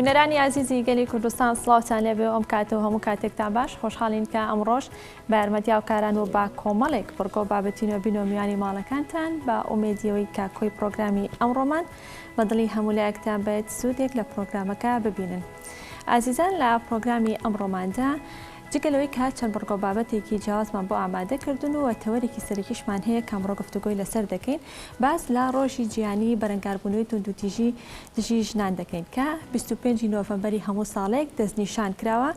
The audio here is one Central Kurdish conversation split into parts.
بینەرانی ئازیزی گەلی کوردستان سڵاوتان لێبێ ئەم کاتە و هەموو کاتێکتان باش خۆشحاڵین کە ئەمڕۆژ بە یارمەتی هاوکاران و بە کۆمەڵێک بڕگە و بابەتی نوێ میوانی ماڵەکانتان بە ئومێدیەوەی کە کۆی پرۆگرامی ئەمڕۆمان بە دڵی هەموو لایەکتان بێت سوودێک لە پرۆگرامەکە ببینن. ئازیزان لە پرۆگرامی ئەمڕۆماندا جگە لەوەی کە چەند بڕگە و بابەتێکی جیاوازمان بۆ ئامادە کردوون و تەوەرێکی سەرەکیشمان هەیە کە ئەمڕۆ گفتوگۆی لەسەر دەکەین باس لە ڕۆژی جیهانی بەرەنگاربوونەوەی توندوتیژی دژی ژنان دەکەین کە 25 ی نۆڤەمبەری هەموو ساڵێک دەستنیشان کراوە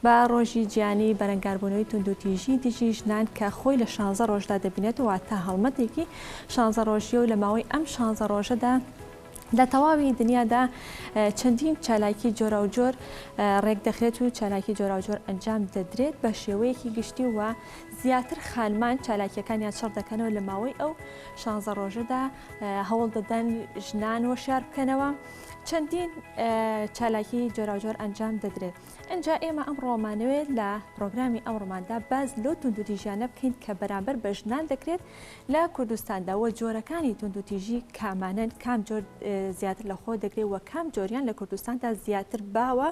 بە ڕۆژی جیهانی بەرەنگاربوونەوەی توندوتیژی دژی ژنان کە خۆی لە شانزە ڕۆژدا دەبینێت واتە هەڵمەتێکی شانزە ڕۆژیە و لە ماوەی ئەم شانزە ڕۆژەدا لە تەواوی دنیادا چەندین چالاکی جۆراوجۆر ڕێکدەخرێت و چالاکی جۆراوجۆر ئەنجام دەدرێت بە شێوەیەکی گشتی و زیاتر خانمان چالاکیەکانیان چڕ دەکەنەوە لە ماوەی ئەو شانزە ڕۆژەدا هەوڵ دەدەن ژنان وەشار بکەنەوە چەندین چالاکی جۆراوجۆر ئەنجام دەدرێت ئەجا ئێمە ئەمڕۆمانەوێت لە پرۆگرامی ئەمڕۆماندا باز لەو توندوتیژیانە بکەین کە بەرامبەر بە ژنان دەکرێت لە کوردستاندا و جۆرەکانی توندوتیژی کامانەن، کام جۆر زیاتر لە خۆ دەگرێت و کام جۆریان لە کوردستاندا زیاتر باوە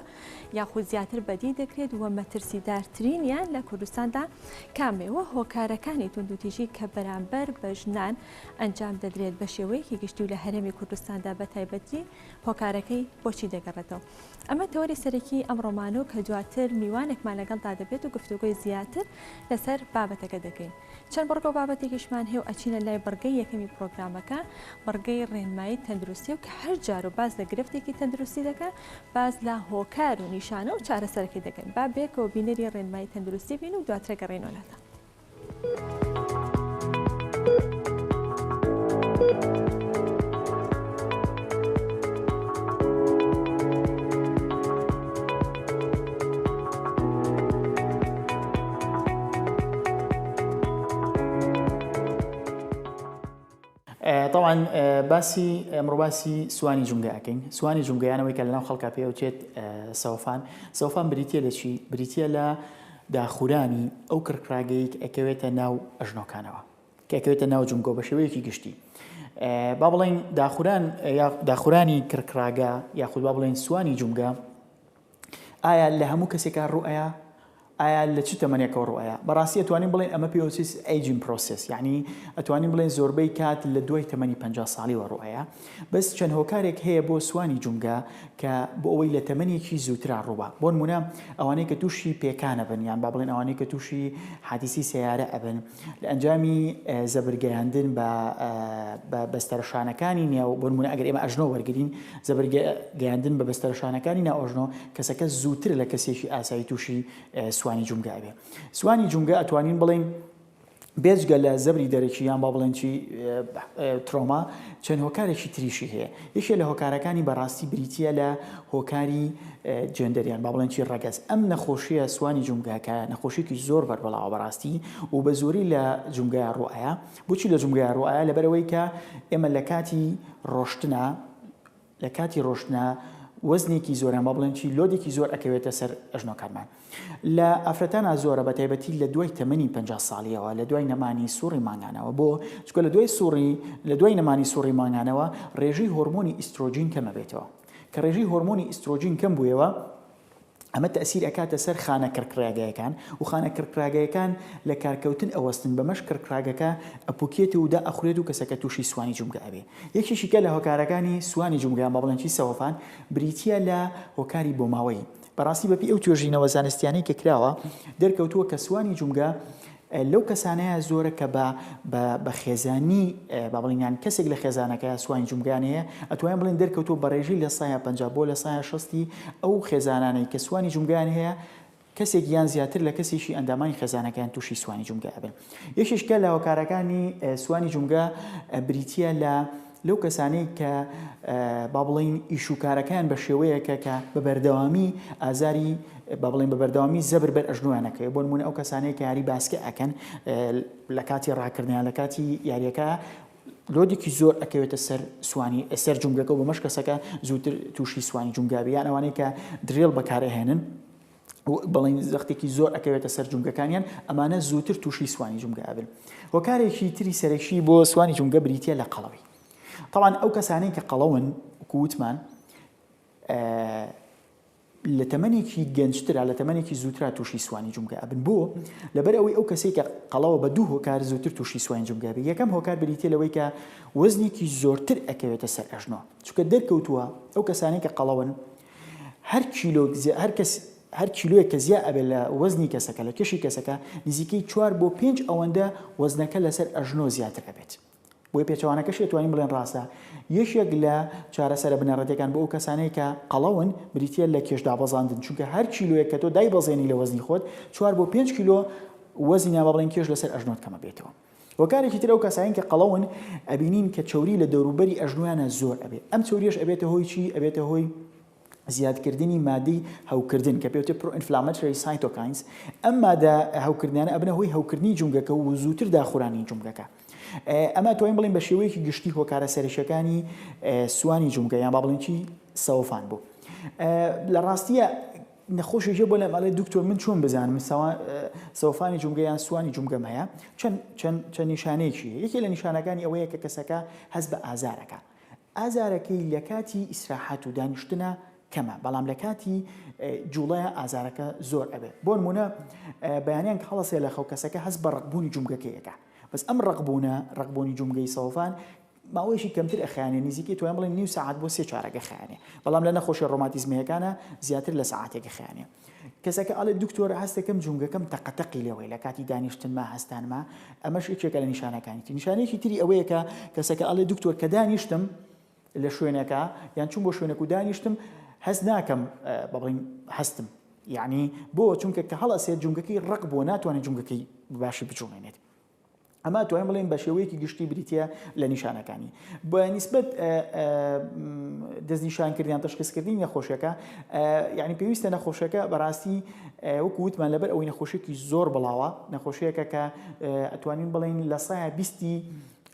یاخود زیاتر بەدی دەکرێت و مەترسیدارترینیان لە کوردستاندا کامێ و هۆکارەکانی توندوتیژی کە بەرامبەر بە ژنان ئەنجام دەدرێت بە شێوەیەکی گشتی و لە هەرێمی کوردستاندا بە تایبەتی هۆکارەکەی بۆچی دەگەڕێتەوە. ئەمە تەوەری سەرەکی ئەمڕۆمانە و کە دواتر میوانێکمان لەگەڵدا دەبێت و گفتوگۆی زیاتر لەسەر بابەتەکە دەکەین. چەند بڕگە و بابەتێکیشمان هەیە و ئەچینە لای بڕگەی یەکەمی پڕۆگرامەکە، بڕگەی ڕێنمایی تەندروستی و کە هەر جار و باس لە گرفتێکی تەندروستی دەکا باس لە هۆکار و نیشانە و چارەسەرەکەی دەکەین. با بێکەوە بینەری ڕێنمایی تەندروستی بین و دواتر گەڕێینەوە لاتان. تاوان باسی ئەمڕۆ باسی سوانی جومگە ئەەکەین سوانی جومگەیانەوەی کە لەناو خەڵکا پێوتێت سەوفان سەوفان بریتە لە چی بریتە لە داخورانی ئەو کڕکڕاگەی ئەکەوێتە ناو ئەژنۆکانەوە کە ئەکەوێتە ناو جومگۆ بە شێوەیەکی گشتی با بڵێین داخوران داخورانی کڕکڕاگە یاخود با بڵێن سوانی جومگە ئایا لە هەموو کەسێکا ڕوئەیا؟ ئایا لە چ تەمەنێکەوە ڕوئەیا؟ بەڕاستی ئەتوانین بڵێین ئەمە پێوەچیس aging process یعنی ئەتوانین بڵێن زۆربەی کات لە دوای تەمەنی 50 ساڵیوە ڕوئەیا بەس چەند هۆکارێک هەیە بۆ سوانی جومگە کە بۆ ئەوەی لە تەمەنێکی زووترا ڕووبا بۆ نمونە ئەوانەی کە تووشی پێکانە بن یان با بڵێن ئەوانەی کە تووشی حادیسی سەیارە ئەبن لە ئەنجامی زەبر گەیاندن بە بە بەستەرە شانەکانی نێو بۆ نموونە ئەگەر ئێمە ئەژنۆ وەرگرین زەبر گەیاندن بە بەستەرە شانەکانی ناو ئەژنۆ کەسەکە زووتر لە کەسێکی ئاسایی تووشی سوانی جومگە ئەبێ سوانی جومگە ئەتوانین بڵێین بێجگە لە زەبری دەرەکی یان با بڵێن چی ترۆما چەند هۆکارێکی تریشی هەیە یەکێ لە هۆکارەکانی بەڕاستی بریتە لە هۆکاری جێندەر یان با بڵێن چی ڕەگەز ئەم نەخۆشیە سوانی جومگە کە نەخۆشیکی زۆر بەربڵاوە بەڕاستی و بە زۆری لە جومگەیا ڕوئەیا بۆچی لە جومگەیا ڕوئەیا لەبەرئەوەی کە ئێمە لە کاتی ڕۆشتنا لە کاتی ڕۆشتنا وەزنێکی زۆر یان با بڵێن چی load ێکی زۆر ئەکەوێتە سەر ئەژنۆکانمان لە ئافرەتانا زۆرە بە تایبەتی لە دوای تەمەنی 50 ساڵیەوە لە دوای نەمانی سوڕی مانگانەوە بۆ چکە لە دوای سوڕی لە دوای نەمانی سوڕی مانگانەوە ڕێژەی هۆرمۆنی ئیسترۆجین کەمەبێتەوە کە ڕێژەی هۆرمۆنی ئیسترۆجین کەم بوویەوە ئەمە تەئسیر ئەکاتە سەر خانە کڕکڕاگەیەکان و خانە کڕکڕاگەیەکان لە کارکەوتن ئەوەستن بەمەش کڕکڕاگەکە ئەپوکێت و دائەخورێت و کەسەکە تووشی سوانی جومگە ئەبێ یەکێکی کە لە هۆکارەکانی سوانی جومگە یان با بڵێن چی سەوەفان بریتییە لە هۆکاری بۆماوەیی بەڕاستی بەپێی ئەو توێژینەوە زانستیانەی کە کراوە دەرکەوتووە کە سوانی جومگە لەو کەسانەیە زۆرە کە بە بە بە خێزانی با بڵێین یان کەسێک لە خێزانەکەیا سوانی جومگەیان هەیە ئەتوانین بڵێین دەرکەوتووە بە ڕێژەی لە سایە 50 بۆ لە سایە شەستی ئەو خێزانانەی کە سوانی جومگەیان هەیە کەسێک یان زیاتر لە کەسێکی ئەندامانی خێزانەکەیان تووشی سوانی جومگە ئەبن یەکێکە لە هۆکارەکانی سوانی جومگە بریتییە لە لەو کەسانەی کە با بڵێین ئیش و کارەکەیان بە شێوەیەکە کە بە بەردەوامی ئازاری با بڵێن بە بەردەوامی زەبر بەر ئەژنۆیان ئەکەوێت بۆ نمونە ئەو کەسانەی کە یاری باسکە ئەکەن لە کاتی ڕاکردنیان لە کاتی یاریەکە load ێکی زۆر ئەکەوێتە سەر سوانی سەر جومگەکە و بەمەش کەسەکە زووتر تووشی سوانی جومگابی یان ئەوانەی کە drill بەکارئەهێنن بەڵین زەختێکی زۆر ئەکەوێتە سەر جومگەکانیان ئەمانە زووتر تووشی سوانی جومگە ئەبن هۆکارێکی تری سەرەکی بۆ سوانی جومگە بریتە لە قەڵەوی تەوان ئەو کەسانەی کە قەڵەون وەکو وتمان. لە تەمەنێکی گەنجترا، لە تەمەنێکی زووترا تووشی سوانی جومگە ئەبن. بۆ؟ لەبەر ئەوەی ئەو کەسەی کە قەڵەوە بە دوو هۆکار زووتر تووشی سوانی جومگە ئەبێ. یەکەم هۆکار بریتیە لەوەی کە وەزنێکی زۆرتر ئەکەوێتە سەر ئەژنۆ. چونکە دەرکەوتووە ئەو کەسانەی کە قەڵەون هەر کیلۆ هەر کەس هەر کیلۆیەک کە زیا ئەبێت لە وەزنی کەسەکە لە کێشی کەسەکە نزیکەی چوار بۆ پێنج ئەوەندە وەزنەکە لەسەر ئەژنۆ زیاتر ئەبێت. بۆیە پێچەوانەکەشی ئەتوانین بڵێن ڕاستە. یەکێک لە چارەسەرە بنەڕەتیەکان بۆ ئەو کەسانەی کە قەڵەون بریتیە لە کێش دابەزاندن، چونکە هەر کیلۆیەک کە تۆ دایبەزێنی لە وەزنی خۆت چوار بۆ پێنج کیلۆ وەزنی نا با بڵێین کێش لەسەر ئەژنۆت کەمە بێتەوە. هۆکارێکی تر ئەو کەسانەی کە قەڵەون ئەبینین کە چەوری لە دەوروبەری ئەژنۆیانە زۆر ئەبێ. ئەم چەوریەش ئەبێتە هۆی چی؟ ئەبێتە هۆی زیادکردنی مادەی هەوکردن کە پێوتێ pro-inflammatory cytokines، ئەم مادە هەوکردنانە ئەبنە هۆی هەوکردنی جومگەکە و زووتر داخورانی جومگەکە. ئەمە توانین بڵێین بە شێوەیەکی گشتی هۆکارە سەرەکیەکانی سوانی جومگە یان با بڵێین چی سەوفان بوو. لە ڕاستیە نەخۆشێکی بۆ لەم ئەڵێ دکتۆر من چۆن بزانم سەوفانی جومگە یان سوانی جومگەم هەیە چەند چەند چەند نیشانەیەکی یەکێ لە نیشانەکانی ئەوەیە کە کەسەکە هەست بە ئازارەکە ئازارەکەی لە کاتی ئیسراحەت و دانیشتنا کەمە، بەڵام لە کاتی جوڵەیا ئازارەکە زۆر ئەبێ. بۆ نموونە بەیانیان کە هەڵەسێ لە خەو کەسەکە هەست بە ڕەقبوونی جومگەکەی ئەکا. بەس ئەم ڕەقبوونە، ڕەقبوونی جومگەی سەوفان ماوەیەکی کەمتر ئەخایەنێ، نزیکەی توانم بڵێم نیو سەعات بۆ سێ چارەک ئەخایەنێ. بەڵام لە نەخۆشیە ڕۆماتیزمییەکانا زیاتر لە سەعاتێک ئەخایەنێ. کەسەکە ئەڵێ دکتۆر هەستەکەم جومگەکەم تەقەتەقی لێوەیە لە کاتی دانیشتنما هەستانما، ئەمەش یەکێکە لە نیشانەکانی تر. نیشانەیەکی تری ئەوەیە کە کەسەکە ئەڵێ دکتۆر کە دانیشتم لە شوێنێکا یان چووم بۆ شوێنێک و دانیشتم هەست ناکەم بە بڵین هەستم یعنی بۆ چونکە کە هەڵەسێت جومگەکەی ڕق بووە ناتوانێت جومگەکەی باشی بجوڵێنێت. ئەمە توانین بڵێین بە شێوەیەکی گشتی بریتە لە نیشانەکانی بە نیسبەت دەستنیشانکردیان تەشخیصکردنی نەخۆشیەکە یعنی پێویستە نەخۆشیەکە بەڕاستی وەکو وتمان لەبەر ئەوەی نەخۆشیێکی زۆر بڵاوە نەخۆشیەکە کە ئەتوانین بڵێین لە سایە بیستی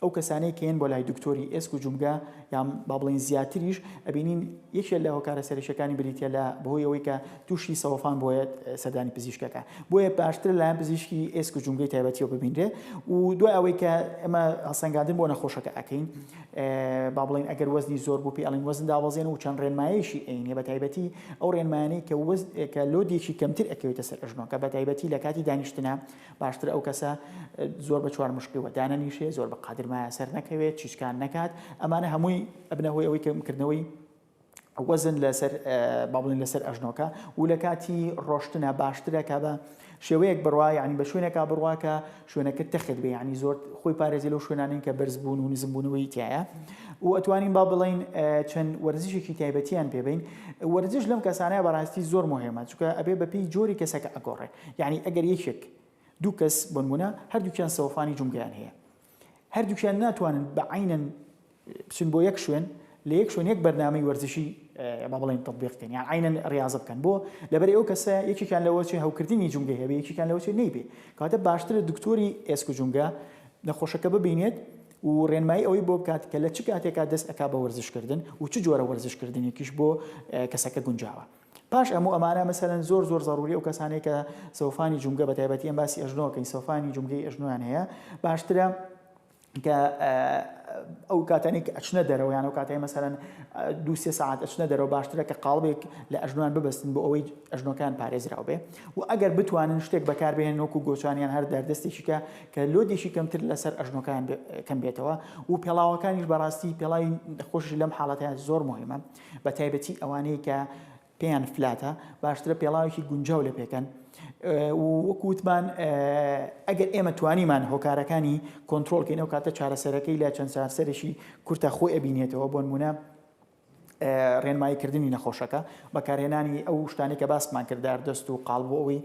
ئەو کەسانەی کە یەن بۆ لای دکتۆری ئێسک و جومگە یان با بڵێین زیاتریش ئەبینین یەکێ لە هۆکارە سەرەکیەکانی بریتە لە بەهۆی ئەوەی کە تووشی سەوەفان بۆیە سەردانی پزیشکەکە بۆیە باشتر لایەن پزیشکی ئێسک و جومگەی تایبەتیەوە ببینرێ و دوای ئەوەی کە ئەمە هەڵسەنگاندن بۆ نەخۆشەکە ئەکەین با بڵێین ئەگەر وەزنی زۆر بوو پێ ئەڵین وەزن دابەزێن و چەند ڕێنمایەکی ئەینێ بە تایبەتی ئەو ڕێنمایانەی کە وەز کە load ێکی کەمتر ئەکەوێتە سەر ئەژنۆکە بە تایبەتی لە کاتی دانیشتنە باشترە ئەو کەسە زۆر بە چوار مشقیوە دانەنیشێ، زۆر بە قادرمایە سەر نەکەوێت، چیچکان نەکات، ئەمانە هەمووی ئەبنە هۆی ئەوەی کەمکردنەوەی وەزن لەسەر با بڵێن لەسەر ئەژنۆکە و لە کاتی ڕۆشتنە باشترە کە بە شێوەیەک بڕوا یعنی بە شوێنێکا بڕوا کە شوێنەکە تەخت بێ یعنی زۆر خۆی پارێزی لەو شوێنانەی کە بەرز بوون و نزم بوونەوەی تایە و ئەتوانین با بڵین چەند وەرزشێکی تایبەتیان پێبین وەرزش لەم کەسانەیە بەڕاستی زۆر مهمە چونکە ئەبێ بەپێی جۆری کەسەکە ئەگۆڕێ یەعنی ئەگەر یەکێک دوو کەس بۆنمونە هەردووکیان سەوەفانی جومگەیان هەیە هەردووکیان ناتوانن بە عینەن بچن بۆ یەک شوێن لە یەک شوێن یەک بەرنامەی وەرزشی با بڵێن تطبیق بکەن یان عینەن ڕیاضە بکەن بۆ لەبەر ئەو کەسە یەکێکیان لەوە چێ هەوکردنی جومگەی هەبێ یەکێکیان لەوە چێ نەیبێ کەواتە باشترە دکتۆری ئێسک و جومگە نەخۆشەکە ببینێت و ڕێنمایی ئەوەی بۆ بکات کە لە چ کاتێکا دەست ئەکا بە وەرزشکردن و چ جۆرە وەرزشکردنێکیش بۆ کەسەکە گونجاوە. پاش ئەموو ئەمانە مەسەلەن زۆر زۆر زەڕوری ئەو کەسانەی کە سەوفانی جومگە بە تایبەتی ئەم باسی ئەژنۆکەین سەوفانی جومگەی ئەژنۆیان هەیە باشترە کە ئەو کاتانی کە ئەچنە دەرەوە یان ئەو کاتای مەسەلەن دو سێ ساعت ئەچنە دەرەوە باشترە کە قاڵبێک لە ئەژنۆیان ببەستن بۆ ئەوەی ئەژنۆکان پارێزراو بێ و ئەگەر بتوانن شتێک بەکاربهێنن وەکو گۆچانیان هەر دەردەستێکی کە کە load ێکی کەمتر لەسەر ئەژنۆکان کەم بێتەوە و پێڵاوەکانیش بەڕاستی پێڵاوی خۆشی لەم حاڵەتە زۆر مهمە بە تایبەتی ئەوانەی کە پێیان flat ە باشترە پێڵاوێکی گونجاو لە پێکەن و وەکو وتمان ئەگەر ئێمە توانیمان هۆکارەکانی کۆنترۆڵکەین ئەو کاتە چارەسەرەکەی لە چەند چارەسەرێکی کورتە خۆی ئەبینێتەوە بۆ نمونە ڕێنماییکردنی نەخۆشەکە بەکارهێنانی ئەو شتانی کە باسمان کردار دەست و قاڵ بۆ ئەوەی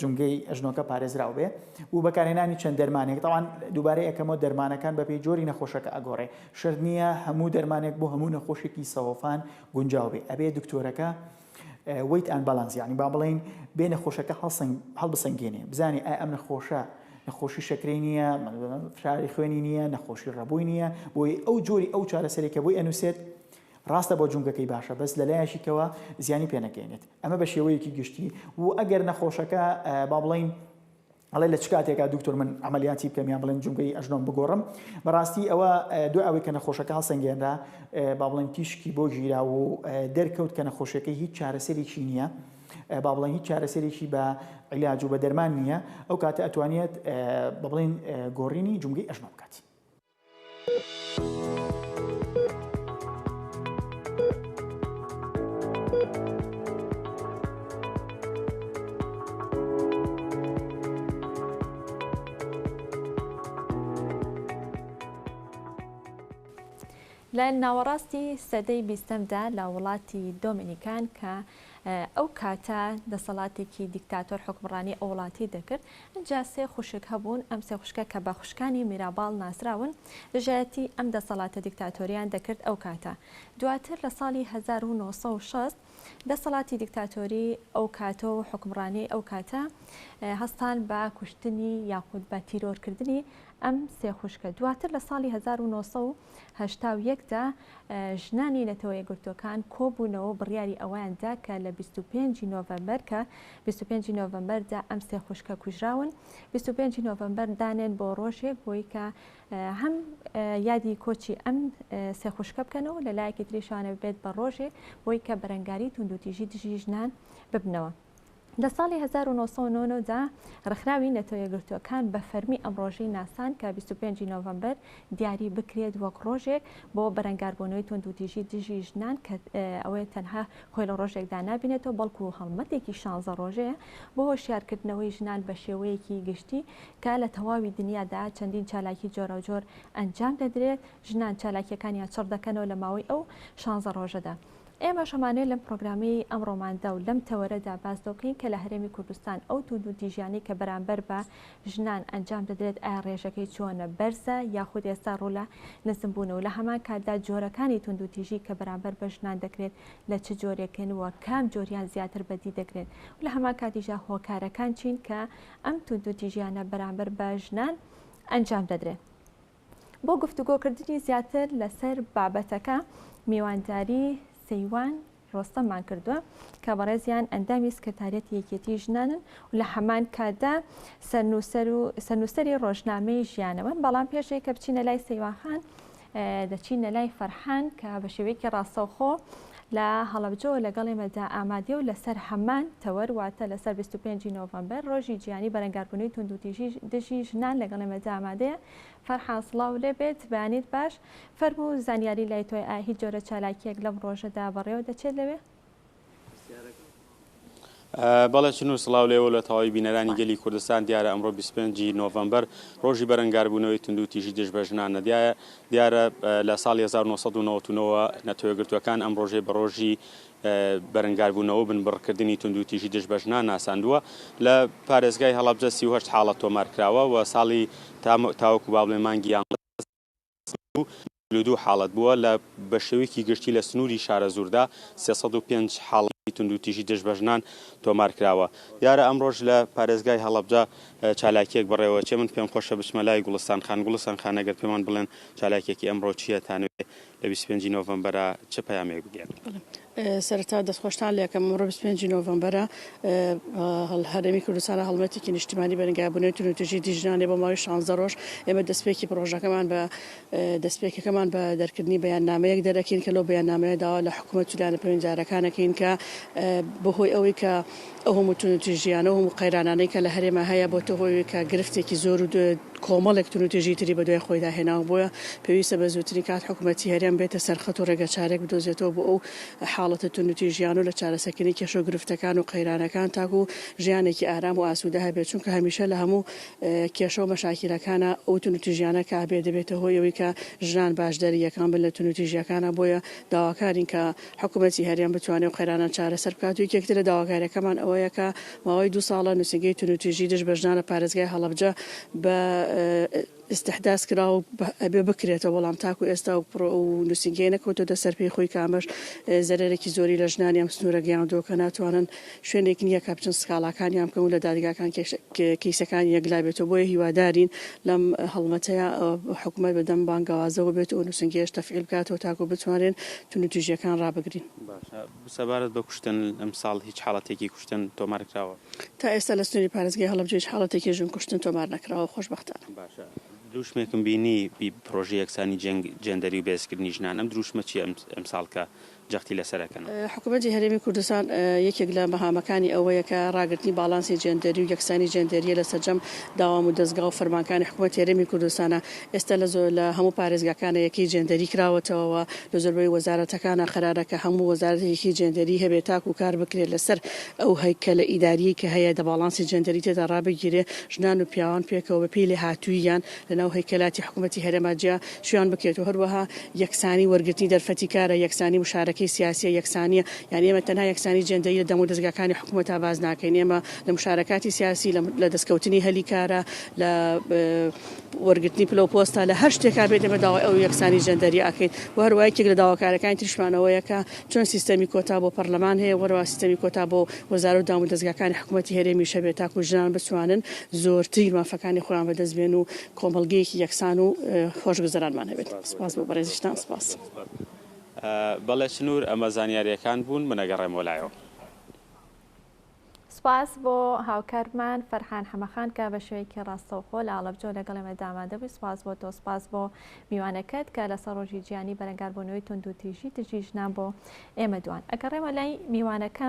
جومگەی ئەژنۆکە پارێزراو بێ و بەکارهێنانی چەند دەرمانێک تاوان دووبارە یەکەمەوە دەرمانەکان بەپێی جۆری نەخۆشەکە ئەگۆڕێ شەرت نییە هەموو دەرمانێک بۆ هەموو نەخۆشێکی سەوەفان گونجاو بێ ئەبێ دکتۆرەکە weight and balance یعنی با بڵین بێ نەخۆشەکە هەڵسەنگ هەڵبسەنگێنێ بزانێ ئایا ئەم نەخۆشە نەخۆشی شەکرەی نییە فشاری خوێنی نییە نەخۆشی ڕەبووی نییە بۆی ئەو جۆری ئەو چارەسەرێک کە بۆی ئەنووسێت ڕاستە بۆ جومگەکەی باشە بەس لەلایەکی کەوە زیانی پێنەگەێنێت ئەمە بە شێوەیەکی گشتی و ئەگەر نەخۆشەکە با بڵین. ئەڵێ لە چ کاتێکا دکتۆر من عەمەلیاتی بکەم یان بڵێن جومگەی ئەژنۆم بگۆڕم؟ بەڕاستی ئەوە دوای ئەوەی کە نەخۆشەکە هەڵسەنگێنرا با بڵێن تیشکی بۆ گیرا و دەرکەوت کە نەخۆشیەکەی هیچ چارەسەرێکی نییە با بڵێن هیچ چارەسەرێکی بە عیلاج و بە دەرمان نییە ئەو کاتە ئەتوانێت بە بڵێن گۆڕینی جومگەی ئەژنۆ بکات. لە ناوەڕاستی سەدەی بیستەمدا لە وڵاتی دۆمینیکان کە ئەو کاتە دەسەڵاتێکی دیکتاتۆر حوکمڕانی ئەو وڵاتەی دەکرد، ئینجا سێ خوشک هەبوون، ئەم سێ خوشکە کە بە خوشکانی میراباڵ ناسراون، دژایەتی ئەم دەسەڵاتە دیکتاتۆریان دەکرد ئەو کاتە. دواتر لە ساڵی 1960 دەسەڵاتی دیکتاتۆری ئەو کاتە و حوکمڕانی ئەو کاتە هەستان بە کوشتنی یاخود بە تیرۆرکردنی ئەم سێ خوشکە. دواتر لە ساڵی 1981 دا ژنانی نەتەوە یەکگرتووەکان کۆبوونەوە و بڕیاری ئەوەیان دا کە لە 25 ی نۆڤەمبەر کە 25 ی نۆڤەمبەر دا ئەم سێ خوشکە کوژراون 25 ی نۆڤەمبەر دانێن بۆ ڕۆژێک بۆی کە هەم یادی کۆچی ئەم سێ خوشکە بکەنەوە لە لایەکی تریشانە بێت بە ڕۆژێک بۆی کە بەرەنگاری توندوتیژی دژی ژنان ببنەوە. لە ساڵی 1999 دا ڕێکخراوی نەتەوە یەکگرتووەکان بە فەرمی ئەم ڕۆژەی ناساند کە 25 ی نۆڤەمبەر دیاری بکرێت وەک ڕۆژێک بۆ بەرەنگاربوونەوەی توندوتیژی دژی ژنان کە ئەوەیە تەنها خۆی لە ڕۆژێکدا نابینێتەوە بەڵکو هەڵمەتێکی شانزە ڕۆژەیە بۆ هۆشیارکردنەوەی ژنان بە شێوەیەکی گشتی کە لە تەواوی دنیادا چەندین چالاکی جۆراوجۆر ئەنجام دەدرێت ژنان چالاکیەکانیان چڕ دەکەنەوە لە ماوەی ئەو شانزە ڕۆژەدا. ئێمەش ئەمانەوێت لەم پرۆگرامەی ئەمڕۆماندا و لەم تەوەرەدا باس لەوە بکەین کە لە هەرێمی کوردستان ئەو توندوتیژیانەی کە بەرامبەر بە ژنان ئەنجام دەدرێت ئایا ڕێژەکەی چۆنە، بەرزە یاخود ئێستا ڕوو لە نزمبوونە و لە هەمان کاتدا جۆرەکانی توندوتیژی کە بەرامبەر بە ژنان دەکرێت لە چ جۆرێکن و کام جۆریان زیاتر بەدی دەکرێت و لە هەمان کاتیشدا هۆکارەکان چین کە ئەم توندوتیژیانە بەرامبەر بە ژنان ئەنجام دەدرێت. بۆ گفتوگۆکردنی زیاتر لەسەر بابەتەکە میوانداری سەیوان ڕۆستەممان کردووە کە بەڕێزیان ئەندامی سکرتاریەتی یەکێتی ژنانن و لە هەمان کاتدا سەرنووسەر و سەرنووسەری ڕۆژنامەی ژیانەوەن بەڵام پێشەوەی کە بچینە لای سەیوان خان دەچینە لای فەرحان کە بە شێوەیەکی ڕاستەوخۆ لە هەڵەبجەوە لەگەڵ ئێمەدا ئامادەیە و لەسەر هەمان تەوەر واتە لەسەر 25 نۆڤەمبەر ڕۆژی جیهانی بەرەنگاربوونەوەی توندوتیژی دژی ژنان لەگەڵ ئێمەدا ئامادەیە. فەرحان سڵاو لێ بێت بەیانیت باش فەرموو زانیاری لای تۆیە ئایا هیچ جۆرە چالاکیەک لەم ڕۆژەدا بەڕێوە دەچێت لەوێ؟ بەڵێ چنور سڵاو لێوە لە تەواوی بینەرانی گەلی کوردستان دیارە ئەمڕۆ 25 ی نۆڤەمبەر ڕۆژی بەرەنگاربوونەوەی توندوتیژی دژ بە ژنانە دیارە دیارە لە ساڵی 1999 نەتەوەیەکگرتووەکان ئەم ڕۆژەی بە ڕۆژی بەرەنگاربوونەوە و بنبڕکردنی توندوتیژی دژ بە ژنان ناساندووە لە پارێزگای هەڵەبجە 38 حاڵەت تۆمارکراوە و ساڵی تاوەکو با بڵێ مانگی یانزە 42 حاڵەت بووە، لە بە شێوەیەکی گشتی لە سنووری شارەزووردا 305 حاڵەتی توندوتیژی دژ بە ژنان تۆمار کراوە. دیارە ئەمڕۆش لە پارێزگای هەڵەبجە چالاکییەک بەڕێوەچێ، من پێم خۆشە بچمە لای گوڵستان خان. گوڵستان خان ئەگەر پێمان بڵێن چالاکییەکی ئەمڕۆ چییە، تانەوێ لە 25 نۆڤەمبەرا چ پەیامێک بگەیەنن؟ سەرەتا دەستخۆشتان لێکەم، ئەمڕۆ 25 نۆڤەمبەرە، هەرێمی کوردستان هەڵمەتێکی نیشتیمانی بەرەنگاربوونەوەی توندوتیژی دژی ژنانە بۆ ماوەی شانزدە ڕۆژ، ئێمە دەستپێکی پڕۆژەکەمان بە دەستپێکەکەمان بە دەرکردنی بەیاننامەیەک دەرەکەین کە لەو بەیاننامەیە داوا لە حکومەت و لایەنە پەیوەندیدارەکان ئەکەین کە بەهۆی ئەوەی کە ئەو هەموو توندوتیژیانە و هەموو قەیرانانەی کە لە هەرێما هەیە بۆتە هۆی کە گرفتێکی زۆر و کۆمەڵێک توندوتیژی تری بەدوای خۆیدا هێناوە، بۆیە پێویستە بە زووترین کات حکومەتی هەرێم بێتە سەر خەت و ڕێگەچارەیەک بدۆزێتەوە بۆ ئەو حاڵەتە توندوتیژیانە و لە چارەسەرکردنی کێشە و گرفتەکان و قەیرانەکان تاکو ژیانێکی ئارام و ئاسوودە هەبێت، چونکە هەمیشە لە هەموو کێشە و مەشاکیلەکانا ئەو توندوتیژیانە کە هەبێت دەبێتە هۆی ئەوەی کە ژنان باشدەری یەکەم بن لە توندوتیژیەکانا، بۆیە داواکارین کە حکومەتی هەرێم بتوانێت ئەو قەیرانە چارەسەر بکات و یەکێک تر لە داواکاریەکەمان ئەوەیە کە ماوەی دوو ساڵە نوسینگەی توندوتیژی دژ بە ژنان لە پارێزگای هەڵەبجە بە. ئیستحداس کرا و ئەبێ بکرێتەوە بەڵام تاکو ئێستا و پڕۆ و نووسینگەی نەکەوتۆتە سەر پێی خۆی کە ئەمەش زەرەرێکی زۆری لە ژنانی ئەم سنوورە گەیاندووە کە ناتوانن شوێنێک نییە کە بچن سکاڵاکانیان بکەن و لە دادگاکان کەیسەکان یەکلا بێتەوە بۆیە هیوادارین لەم هەڵمەتەیا حکومەت بەدەم بانگەوازەوە بێت و نووسینگەیەش تەفعیل بکاتەوە تاکو بتوانرێن توندوتیژییەکان ڕابگرین. باشە سەبارەت بە کوشتن ئەمساڵ هیچ حاڵەتێکی کوشتن تۆمار کراوە؟ تا ئێستا لە سنووری پارێزگای هەڵەبجە هیچ حاڵەتێکی ژن کوشتن تۆمار نەکراوە خۆشبەختانە. باشە دروشمێکم بینی بی پرۆژەی یەکسانی جێندەری و بەهێزکردنی ژنان ئەم دروشمە چیە ئەمساڵ کە جەختی لەسەر ئەکەنەوە؟ حکومەتی هەرێمی کوردستان یەکێک لە مەهامەکانی ئەوەیە کە ڕاگرتنی باڵانسی جێندەری و یەکسانی جێندەرییە لە سەرجەم داوام و دەزگا و فەرمانکانی حکومەتی هەرێمی کوردستانە. ئێستا لە لە هەموو پارێزگاکانە یەکەی جێندەری کراوەتەوە و لە زۆربەی وەزارەتەکانە قەرارە کە هەموو وەزارەتێک یەکەی جێندەری هەبێت تاکوو کار بکرێت لەسەر ئەو هەیکەلە ئیدارییەی کە هەیە دە باڵانسی جێندەری تێدا ڕابگیرێ ژنان و پیاوان پێکەوە بە پێی لێهاتووییان لەناو هەیکەلاتی حکومەتی هەرێما جیا شویان بکرێت و هەروەها یەکسانی وەرگرتنی دەرفەتی کارە، یەکسانی مشارەکەی سیاسیە، یەکسانیە، یانی ئێمە تەنها یەکسانی جێندەری لە دامودەزگاکانی حکومەتا باس ناکەین، ئێمە لە مشارەکاتی سیاسی، لە دەستکەوتنی هەلی کارە، لە وەرگرتنی پلە و پۆستە، لە هەر شتێکا بێت ئێمە داوای ئەو یەکسانی جێندەریە ئەکەین و هەروەها یەکێک لە داواکاریەکانی تریشمان ئەوەیە کە چۆن سیستەمی کۆتا بۆ پەرلەمان هەیە وەروەها سیستەمی کۆتا بۆ وەزارە و دامودەزگاکانی حکومەتی هەرێمیش هەبێت تاکو ژنان بتوانن زۆرترین مافەکانی خۆیان بەدەست بێن و کۆمەڵگەیەکی یەکسان و خۆشگوزەرانمان هەبێت. سپاس بۆ بەڕێزیشتان. سپاس. بەڵێ سنوور ئەمە زانیارییەکان بوون من ئەگەڕێمەوە لایەوە. سپاس بۆ هاوکارمان فەرحان حەمەخان کە بە شێوەیەکی ڕاستەوخۆ لە هەڵەبجەوە لەگەڵ ئێمەدا ئامادە بووی. سپاس بۆ تۆ، سپاس بۆ میوانەکەت کە لەسەر ڕۆژی جیهانی بەرەنگاربوونەوەی توندوتیژی دژی ژنان بۆ ئێمە دوان. ئەگەڕێمە لای میوانەکە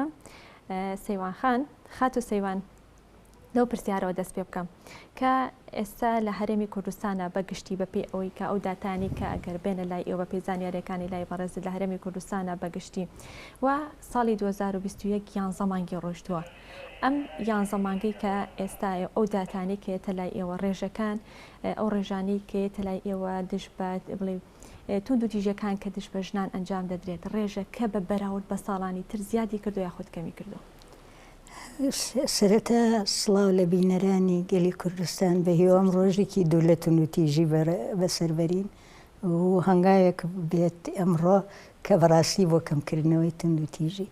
سەیوان خان. خاتوو سەیوان، لەو پرسیارەوە دەست پێ بکەم کە ئێستا لە هەرێمی کوردستانە بە گشتی بە پێی ئەوەی کە ئەو داتانی کە ئەگەر بێنە لای ئێوە بە پێی زانیاریەکانی لای بەڕێزت لە هەرێمی کوردستانە بە گشتی و ساڵی 2021 یانزە مانگی ڕۆیشتووە ئەم یانزە مانگەی کە ئێستا ئەو داتانی کە یەتە لای ئێوە ڕێژەکان ئەو ڕێژانەی کە یەتە لای ئێوە دژ بە بڵێ توندوتیژیەکان کە دژ بە ژنان ئەنجام دەدرێت ڕێژەکە بە بەراورد بە ساڵانی تر زیادی کردو یاخود کەمی کردو؟ سەرەتا سڵاو لە بینەرانی گەلی کوردستان، بە هیوام ڕۆژێکی دوور لە توندوتیژی بەسەر بەرین و هەنگاوێک بێت ئەمڕۆ کە بەڕاستی بۆ کەمکردنەوەی توندوتیژی.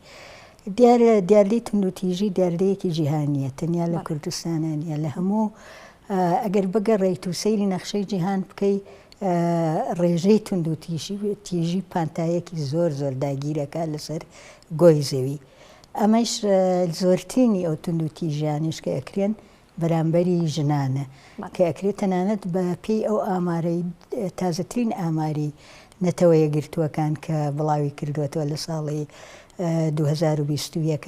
دیارە دیاردەی توندوتیژی دیاردەیەکی جیهانییە، تەنیا لە کوردستانە نییە، لە هەموو ئەگەر بگەڕێیت و سەیری نەخشەی جیهان بکەی ڕێژەی توندوتیژی تیژی پانتایەکی زۆر زۆر داگیرەکە لەسەر گۆی زەوی. ئەمەش زۆرترینی ئەو توندوتیژیانەش کە ئەکرێن بەرامبەری ژنانە کە ئەکرێت تەنانەت بە پێی ئەو ئامارەی تازەترین ئاماری نەتەوە یەکگرتووەکان کە بڵاوی کردووەتەوە لە ساڵی 2021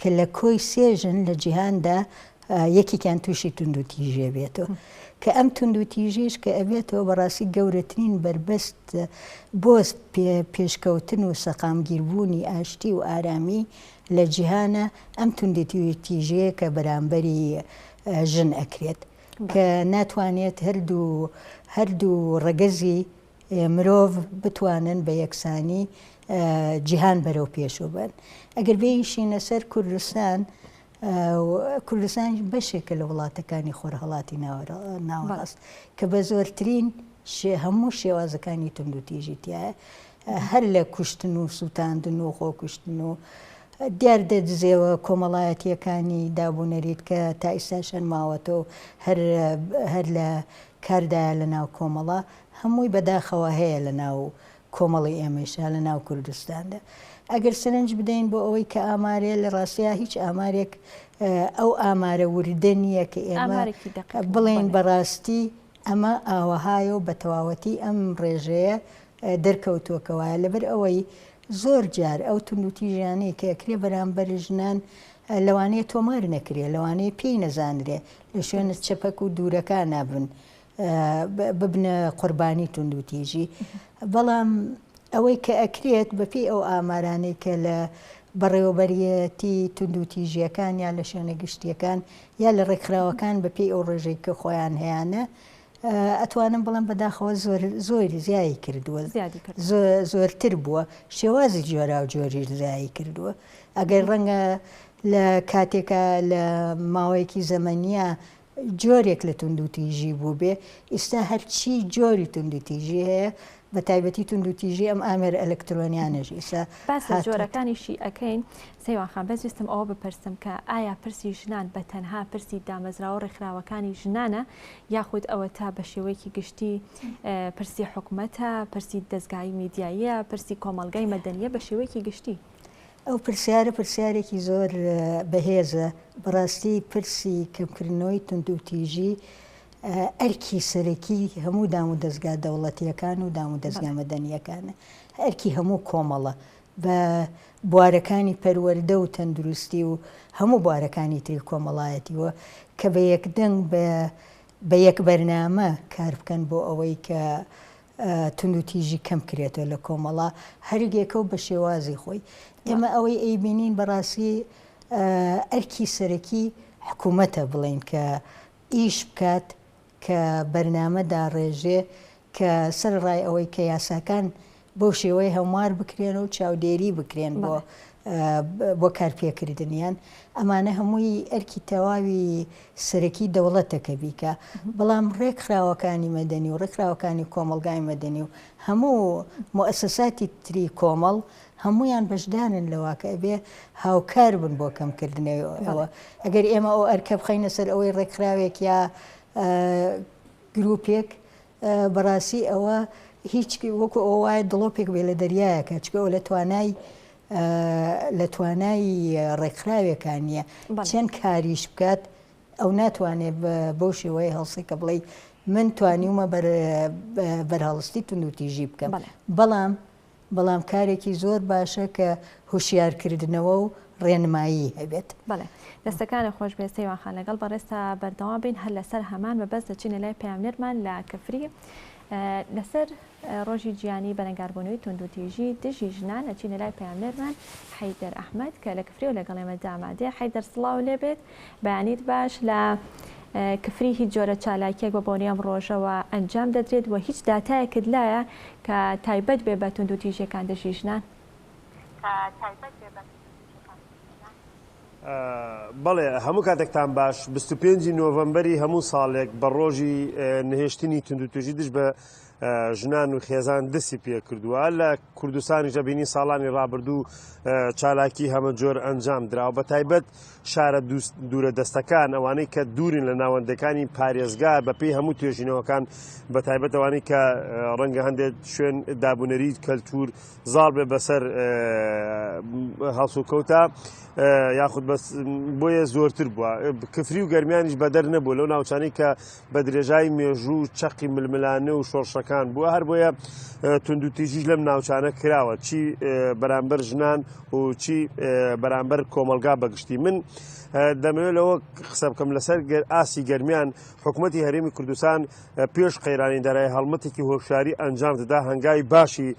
کە لە کۆی سێ ژن لە جیهاندا یەکێکیان تووشی توندوتیژی ئەبێتەوە کە ئەم توندوتیژیش کە ئەبێتەوە بەڕاستی گەورەترین بەربەست بۆ پێشکەوتن و سەقامگیربوونی ئاشتی و ئارامی لە جیهانە ئەم توندوتیژیەیە کە بەرامبەری ژن ئەکرێت کە ناتوانێت هەردوو هەردوو ڕەگەزی مرۆڤ بتوانن بە یەکسانی جیهان بەرەو پێشوە بەن ئەگەر بێیشینە سەر کوردستان کوردستانیش بەشێکە لە وڵاتەکانی خۆرهەڵاتی ناوەڕاست کە بە زۆرترین هەموو شێوازەکانی توندوتیژی تایە هەر لە کوشتن و سووتاندن و خۆکوشتن و دیاردە دزێوە کۆمەڵایەتیەکانی دابوونەریت کە تا ئیستاش هەر ماوەتەوە هەر هەر لە کاردایە لە ناو کۆمەڵە هەمووی بەداخەوە هەیە لە ناو کۆمەڵی ئێمەیشا لە ناو کوردستاندا. ئەگەر سەرنج بدەین بۆ ئەوەی کە ئامارێ لە ڕاستیا هیچ ئامارێک ئەو ئامارە وردە نییە کە ئێمە بڵێین بەڕاستی ئەمە ئاوەهایە و بە تەواوەتی ئەم ڕێژەیە دەرکەوتووە کە وایە لەبەر ئەوەی زۆر جار ئەو توندوتیژیانەی کە ئەکرێ بەرامبەر ژنان لەوانەیە تۆمار نەکرێ لەوانەیە پێی نەزانرێ لە شوێنە چەپەک و دوورەکانا بن ببنە قوربانی توندوتیژی بەڵام ئەوەی کە ئەکرێت بەپێی ئەو ئامارانەی کە لە بەڕێوەبەریەتی توندوتیژیەکان یا لە شوێنە گشتیەکان یا لە ڕێکخراوەکان بەپێی ئەو ڕێژەی کە خۆیان هەیانە ئەتوانم بڵێم بەداخەوە زۆر زۆری زیایی کردووە زۆرتر بووە شێوازی جۆراوجۆریش زیایی کردووە ئەگەر ڕەنگە لە کاتێکە لە ماوەیەکی زەمەنیە. جۆرێک لە توندوتیژی بووبێ، ئیستا هەرچی جۆری توندوتیژی هەیە بە تایبەتی توندوتیژی ئەم ئامێرە ئەلکترۆنیانەش ئیستا باس لە جۆرەکانیشی ئەکەین سەیوان خان، بەس ویستم ئەوە بپرسم کە ئایا پرسی ژنان بە تەنها پرسی دامەزراوە ڕێکخراوەکانی ژنانە یاخود ئەوەتا بە شێوەیەکی گشتی پرسی حکومەتە، پرسی دەزگای میدیاییە، پرسی کۆمەڵگای مەدەنییە بە شێوەیەکی گشتی؟ ئەو پرسیارە پرسیارێکی زۆر بەهێزە، بەڕاستی پرسی کەمکردنەوەی توندوتیژی ئەرکی سەرەکی هەموو دامودەزگا دەوڵەتییەکان و دامودەزگا مەدەنییەکانە، ئەرکی هەموو کۆمەڵە بە بوارەکانی پەروەردە و تەندروستی و هەموو بوارەکانی تری کۆمەڵایەتیوە کە بە یەکدەنگ بە بە یەک بەرنامە کار بکەن بۆ ئەوەی کە توندوتیژی کەم کرێتەوە لە کۆمەڵا هەر یەکە و بە شێوازی خۆی. ئێمە ئەوەی ئەیبینین بەڕاستی ئەرکی سەرەکی حکوومەتە بڵێین کە ئیش بکات کە بەرنامە داڕێژێ کە سەرەڕای ئەوەی کە یاساکان بەو شێوەیە هەموار بکرێن و چاودێری بکرێن بۆ بۆ کارپێکردنیان ئەمانە هەمووی ئەرکی تەواوی سەرەکی دەوڵەتە کە بیکا بەڵام ڕێکخراوەکانی مەدەنی و ڕێکخراوەکانی کۆمەڵگای مەدەنی و هەموو موئەسەساتی تری کۆمەڵ هەموویان بەشدارن لەوە کە ئەبێ هاوکار بن بۆ کەمکردنەوەی ئەوە ئەگەر ئێمە ئەو ئەرکە بخەینە سەر ئەوەی ڕێکخراوێک یا گروپێک بەڕاستی ئەوە هیچ وەکو ئەوە وایە دڵۆپێک بێ لە دەریایەکە چکە ئەو لە توانای لە توانای ڕێکخراوێکا نییە چەند کاریش بکات ئەو ناتوانێت بەو شێوەیە هەڵسێ کە بڵێ من توانیومە بەرهەڵستی توندوتیژی بکەم بەڵام بەڵام کارێکی زۆر باشە کە هوشیارکردنەوە و ڕێنمایی هەبێت. بەڵێ دەستەکانت خۆش بێت سەیوان خان لەگەڵ بەڕێزتا بەردەوام بین هەر لەسەر هەمان مەبەست دەچینە لای پەیامنێرمان لە کفری لەسەر ڕۆژی جیهانی بەرەنگاربوونەوەی توندوتیژی دژی ژنان ئەچینە لای پەیامنێرمان حەیدەر ئەحمەد کە لە کفریەوە لەگەڵ ئێمەدا ئامادەیە حەیدەر سڵاو لێبێت بەیانیت باش لە کفری هیچ جۆرە چالاکیەک بە بۆنەی ئەم ڕۆژەوە ئەنجام دەدرێت و هیچ داتایەکت لایە کە تایبەت بێ بە توندوتیژیەکان دژی ژنان؟ بەڵێ هەموو کاتێکتان باش 25 نۆڤەمبەری هەموو ساڵێک بە ڕۆژی نەهێشتنی توندوتیژی دژ بە ژنان و خێزان دەستی پێکردووە لە کوردستانیش دەبینی ساڵانی ڕابردوو چالاکی هەمە جۆر ئەنجام دراوە بە تایبەت شارە دوورە دەستەکان ئەوانەی کە دوورن لە ناوەندەکانی پارێزگا بەپێی هەموو توێژینەوەکان بە تایبەت ئەوانەی کە ڕەنگە هەندێک شوێن دابونەریت کەلتور زاڵ بێ بەسەر هەڵسوکەوتە یاخود بەس بۆیە زۆرتر بووە کفری و گەرمیانیش بەدەر نەبوو لەو ناوچانەی کە بە درێژای مێژوو چەقی ململانێ و شۆڕشەکان بووە هەر بۆیە توندوتیژیش لەم ناوچانە کراوە چی بەرامبەر ژنان و چی بەرامبەر کۆمەلگا بەگشتی من دەمەوێت لەوە قسە بکەم لەسەر ئاسی گەرمیان حکوومەتتی هەرێمی کوردستان پێش قەیرانی دارایی هەڵمەتێکی هۆشیاری ئەنجام دەدا هەنگاوی باشی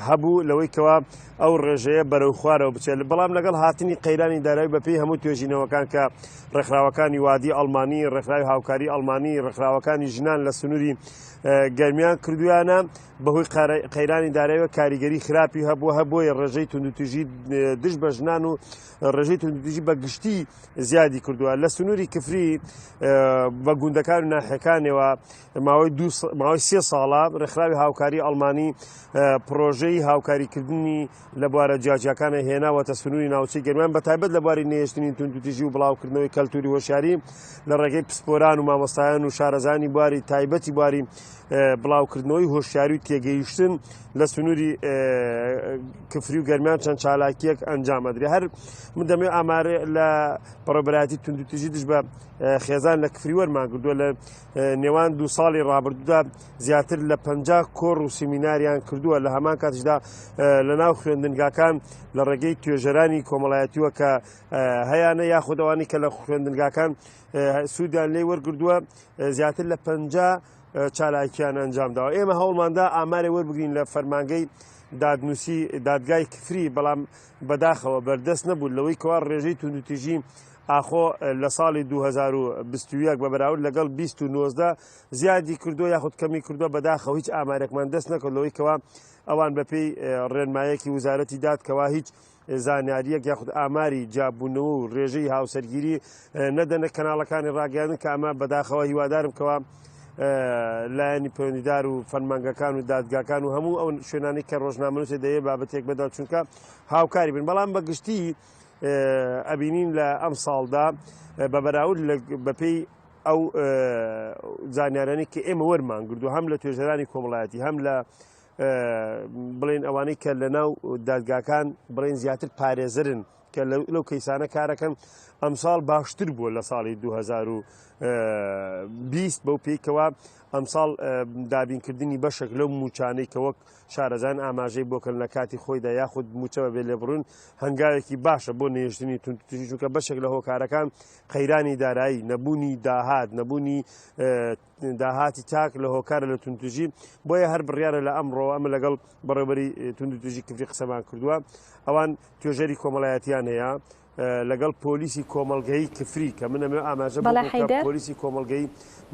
هەبوو لەوەی کەوا ئەو ڕێژەیە بەرەو خوارەوە بچێت بەڵام لەگەڵ هاتنی قەیرانی دارایی بەپێی هەموو توێژینەوەکان کە ڕێکخراوەکانی وادی ئەڵمانی ڕێکخراوی هاوکاری ئەڵمانی ڕێکخراوەکانی ژنان لە سنووری گەرمیان کردویانە بەهۆی قەیرانی دارایەوە کاریگەری خراپی هەبووە هەبووە ڕێژەی توندوتیژی دژ بە ژنان و ڕێژەی توندوتیژی بە گشتی زیادی کردووە لە سنووری کفری بە گوندەکان و ناحیەکانەوە ماوەی دو ماوەی سێ ساڵە ڕێکخراوی هاوکاری ئەڵمانی پرۆژەی هاوکاریکردنی لە بوارە جیاجیاکانە هێناوەتە سنووری ناوچەی گەرمیان بە تایبەت لە بواری نەهێشتنی توندوتیژی و بڵاوکردنەوەی کەلتوری هۆشیاری لە ڕێگەی پسپۆران و مامۆستایان و شارەزانی بواری تایبەتی بواری بڵاوکردنەوەی هۆشیاری و تێگەیشتن لە سنووری کفری و گەرمیان چەند چالاکیەک ئەنجام ئەدرێ هەر من دەمەوێت ئامارێ لە بەڕێوەبەرایەتی توندوتیژی دژ بە خێزان لە کفری وەرمان کردووە لە نێوان دوو ساڵی ڕابردوودا زیاتر لە 50 کۆڕ و سیمیناریان کردووە لە هەمان کاتیشدا لە ناو خوێندنگاکان لە ڕێگەی توێژەرانی کۆمەڵایەتیوە کە هەیانە یاخود ئەوانەی کە لە خوێندنگاکان سوودیان لێ وەرگردووە زیاتر لە 50 چالاکیان ئەنجامداوە ئێمە هەوڵماندا ئامارێ وەربگرین لە فەرمانگەی دادنووسی دادگای کفری بەڵام بەداخەوە بەردەست نەبوو لەوەی کەوا ڕێژەی توندوتیژی ئاخۆ لە ساڵی 2021 بە بەراورد لەگەڵ 2019 زیادی کردووە یاخود کەمی کردووە بەداخەوە هیچ ئامارێکمان دەست نەکەوت لەوەی کەوا ئەوان بەپێی ڕێنمایەکی وزارەتی داد کەوا هیچ زانیاریەک یاخود ئاماری جیابوونەوە و ڕێژەی هاوسەرگیری نەدەنە کەناڵەکانی ڕاگەیاندن کە ئەمە بەداخەوە هیوادارم کەوا لایەنی پەیوەندیدار و فەرمانگەکان و دادگاکان و هەموو ئەو شوێنانی کە ڕۆژنامەنووسێ دەیە بابەتێک بەدا چونکە هاوکاری بن بەڵام بە گشتی ئەبینین لە ئەم ساڵدا بە بەراورد بەپێی ئەو زانیارانی کە ئێمە وەرمان گردو هەم لە توێژەرانی کۆمەڵایەتی هەم لە بڵێن ئەوانەی کە لە ناو دادگاکان بڵێن زیاتر پارێزرن کە لەو کەیسانە کارەکەن ئەمساڵ باشتر بووە لە ساڵی 2020 بەو پێیکەوە ئەمساڵ دابینکردنی بەشێک لەو موچانەی کە وەک شارەزان ئاماژەی بۆکەن لە کاتی خۆیدا یاخود موچە بە بێ لێبڕون هەنگاوێکی باشە بۆ نێژتنی توندوتیژی چونکە بەشێک لە هۆکارەکان قەیرانی دارایی نەبوونی داهات نەبوونی داهاتی تاک لە هۆکارە لە توندوتیژی بۆیە هەر بڕیارە لە ئەمڕۆ ئەمە لەگەڵ بەڕێوەبەری توندوتیژی کفری قسەمان کردووە ئەوان توێژەری کۆمەڵایەتیان هەیە لەگەڵ پۆلیسی کۆمەڵگەی کفری کە من ئەمە ئاماژە بە پۆلیسی کۆمەڵگەی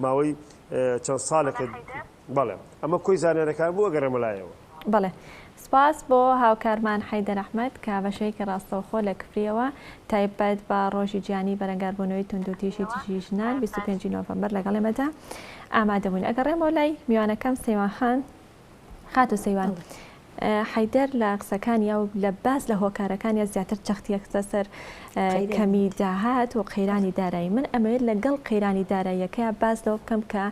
ماوەی چەند ساڵێکە بەڵێ ئەمە کۆی زانیارەکان بوو ئەگەڕێمە لایەوە. بەڵێ سپاس بۆ هاوکارمان حەیدەر ئەحمەد کە بە شێوەیەکی ڕاستەوخۆ لە کفرییەوە تایبەت بە ڕۆژی جیهانی بەرەنگاربوونەوەی توندوتیژی دژی ژنان 25 نۆڤەمبەر لەگەڵ ئێمەدا ئامادە بوون. ئەگەڕێمەوە لای میوانەکەم سەیوان خان. خاتوو سەیوان حەیدەر لە قسەکانیا و لە باس لە هۆکارەکانیا زیاتر جەختی خستە سەر کەمی داهات و قەیرانی دارایی من ئەمەوێت لەگەڵ قەیرانی داراییەکەیا باس لەوە بکەم کە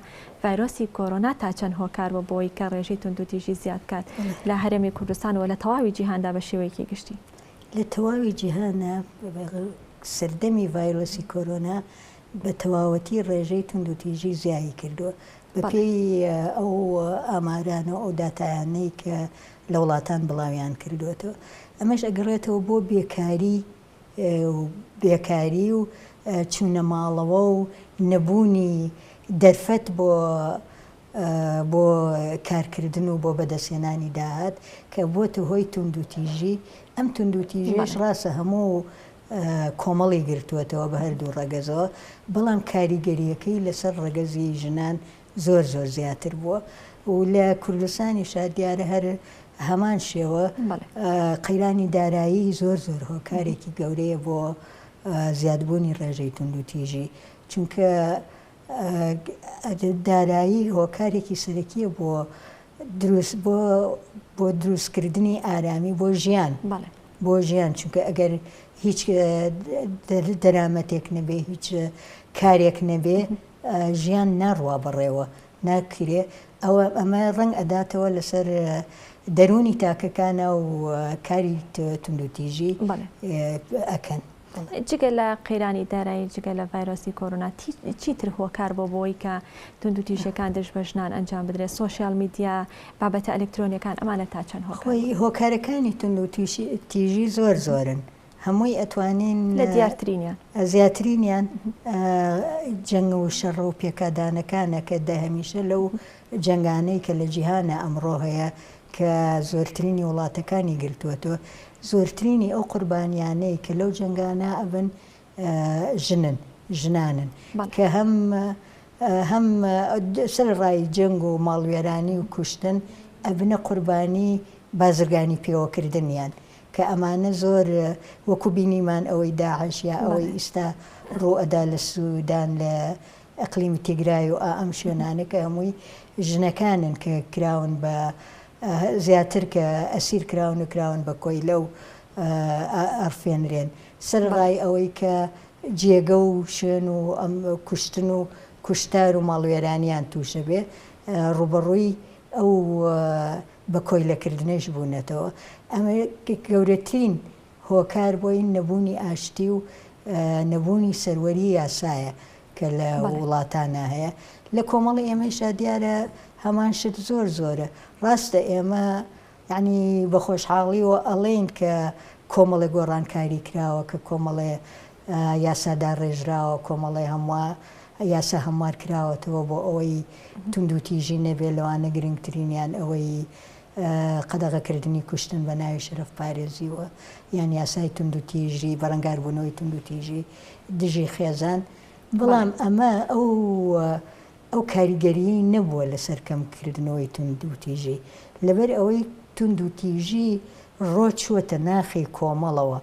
ڤایرۆسی کۆرۆنا تا چەند هۆکار بووە بۆی کە ڕێژەی توندوتیژی زیاد بکات لە هەرێمی کوردستان و لە تەواوی جیهاندا بە شێوەیەکی گشتی. لە تەواوی جیهانا سەردەمی ڤایرۆسی کۆرۆنا بە تەواوەتی ڕێژەی توندوتیژی زیایی کردووە بەپێی ئەو ئامارانە و ئەو داتایانەی کە لە وڵاتان بڵاویان کردووەتەوە، ئەمەش ئەگەڕێتەوە بۆ بێکاری و بێکاری و چوونە ماڵەوە و نەبوونی دەرفەت بۆ بۆ کارکردن و بۆ بەدەستهێنانی داهات کە بۆتە هۆی توندوتیژی، ئەم توندوتیژیەش ڕاستە هەموو کۆمەڵی گرتووەتەوە بە هەردوو ڕەگەزەوە، بەڵام کاریگەرییەکەی لەسەر ڕەگەزی ژنان زۆر زۆر زیاتر بووە و لە کوردستانیشا دیارە هەر هەمان شێوە قەیرانی دارایی زۆر زۆر هۆکارێکی گەورەیە بۆ زیادبوونی ڕێژەی توندوتیژی، چونکە دارایی هۆکارێکی سەرەکییە بۆ دروست بۆ بۆ دروستکردنی ئارامی بۆ ژیان بۆ ژیان چونکە ئەگەر هیچ دەرامەتێک نەبێ هیچ کارێک نەبێ ژیان ناڕوا بەڕێوە ناکرێ ئەوە ئەمە ڕنگ ئەداتەوە لەسەر دەروونی تاکەکانە و کاری توندوتیژی ئەکەن. جگە لە قەیرانی دارایی، جگە لە ڤایرۆسی کۆرۆنا، چیتر هۆکار بۆ بۆی کە توندوتیژیەکان دژ بە ژنان ئەنجام بدرێت؟ سۆشیال میدیا، بابەتە ئەلکترۆنیەکان، ئەمانە تا چەند هۆکار بوون؟ خۆی هۆکارەکانی توندوتیژی زۆر زۆرن، هەمووی ئەتوانین لە دیارترینیان؟ زیاترینیان جەنگ و شەڕ و پێکادانەکانە کە دە هەمیشە لەو جەنگانەی کە لە جیهانە ئەمڕۆ هەیە کە زۆرترینی وڵاتەکانی گرتووەتەوە، زۆرترینی ئەو قوربانیانەی کە لەو جەنگانە ئەبن ژنن، ژنانن کە هەم هەم سەرەڕای جەنگ و ماڵوێرانی و کوشتن ئەبنە قوربانی بازرگانی پێوەکردنیان کە ئەمانە زۆر وەکو بینیمان ئەوەی داعش یا ئەوەی ئیستا ڕوو ئەدا لە سودان لە ئەقلیمی تیگرای و ئا ئەم شوێنانە کە هەمووی ژنەکانن کە کراون بە زیاتر کە ئەسیر کراون و کراون بە کۆیلە و ئەڕفێنرێن سەرەڕای ئەوەی کە جێگە و شوێن و ئەم کوشتن و کوشتار و ماڵوێرانیان تووشە بێ ڕووبەڕووی ئەو بە کۆیلەکردنەیش بوونەتەوە ئەمە گەورەترین هۆکار بۆی نەبوونی ئاشتی و نەبوونی سەروەری یاسایە کە لە وڵاتانا هەیە. لە کۆمەڵی ئێمەیشا دیارە هەمان شت زۆر زۆرە. ڕاستە ئێمە یانی بە خۆشحاڵیەوە ئەڵێین کە کۆمەڵێ گۆڕانکاری کراوە، کە کۆمەڵێ یاسا داڕێژراوە، کۆمەڵێ هەموا یاسا هەموار کراوەتەوە بۆ ئەوەی توندوتیژی نەبێ، لەوانە گرنگترینیان ئەوەی قەدەغەکردنی کوشتن بە ناوی شەرەفپارێزیوە یان یاسای توندوتیژی، بەرەنگاربوونەوەی توندوتیژی دژی خێزان، بەڵام ئەمە ئەو ئەو کاریگەرییەی نەبووە لەسەر کەمکردنەوەی توندوتیژی، لەبەر ئەوەی توندوتیژی ڕۆ چووەتە ناخی کۆمەڵەوە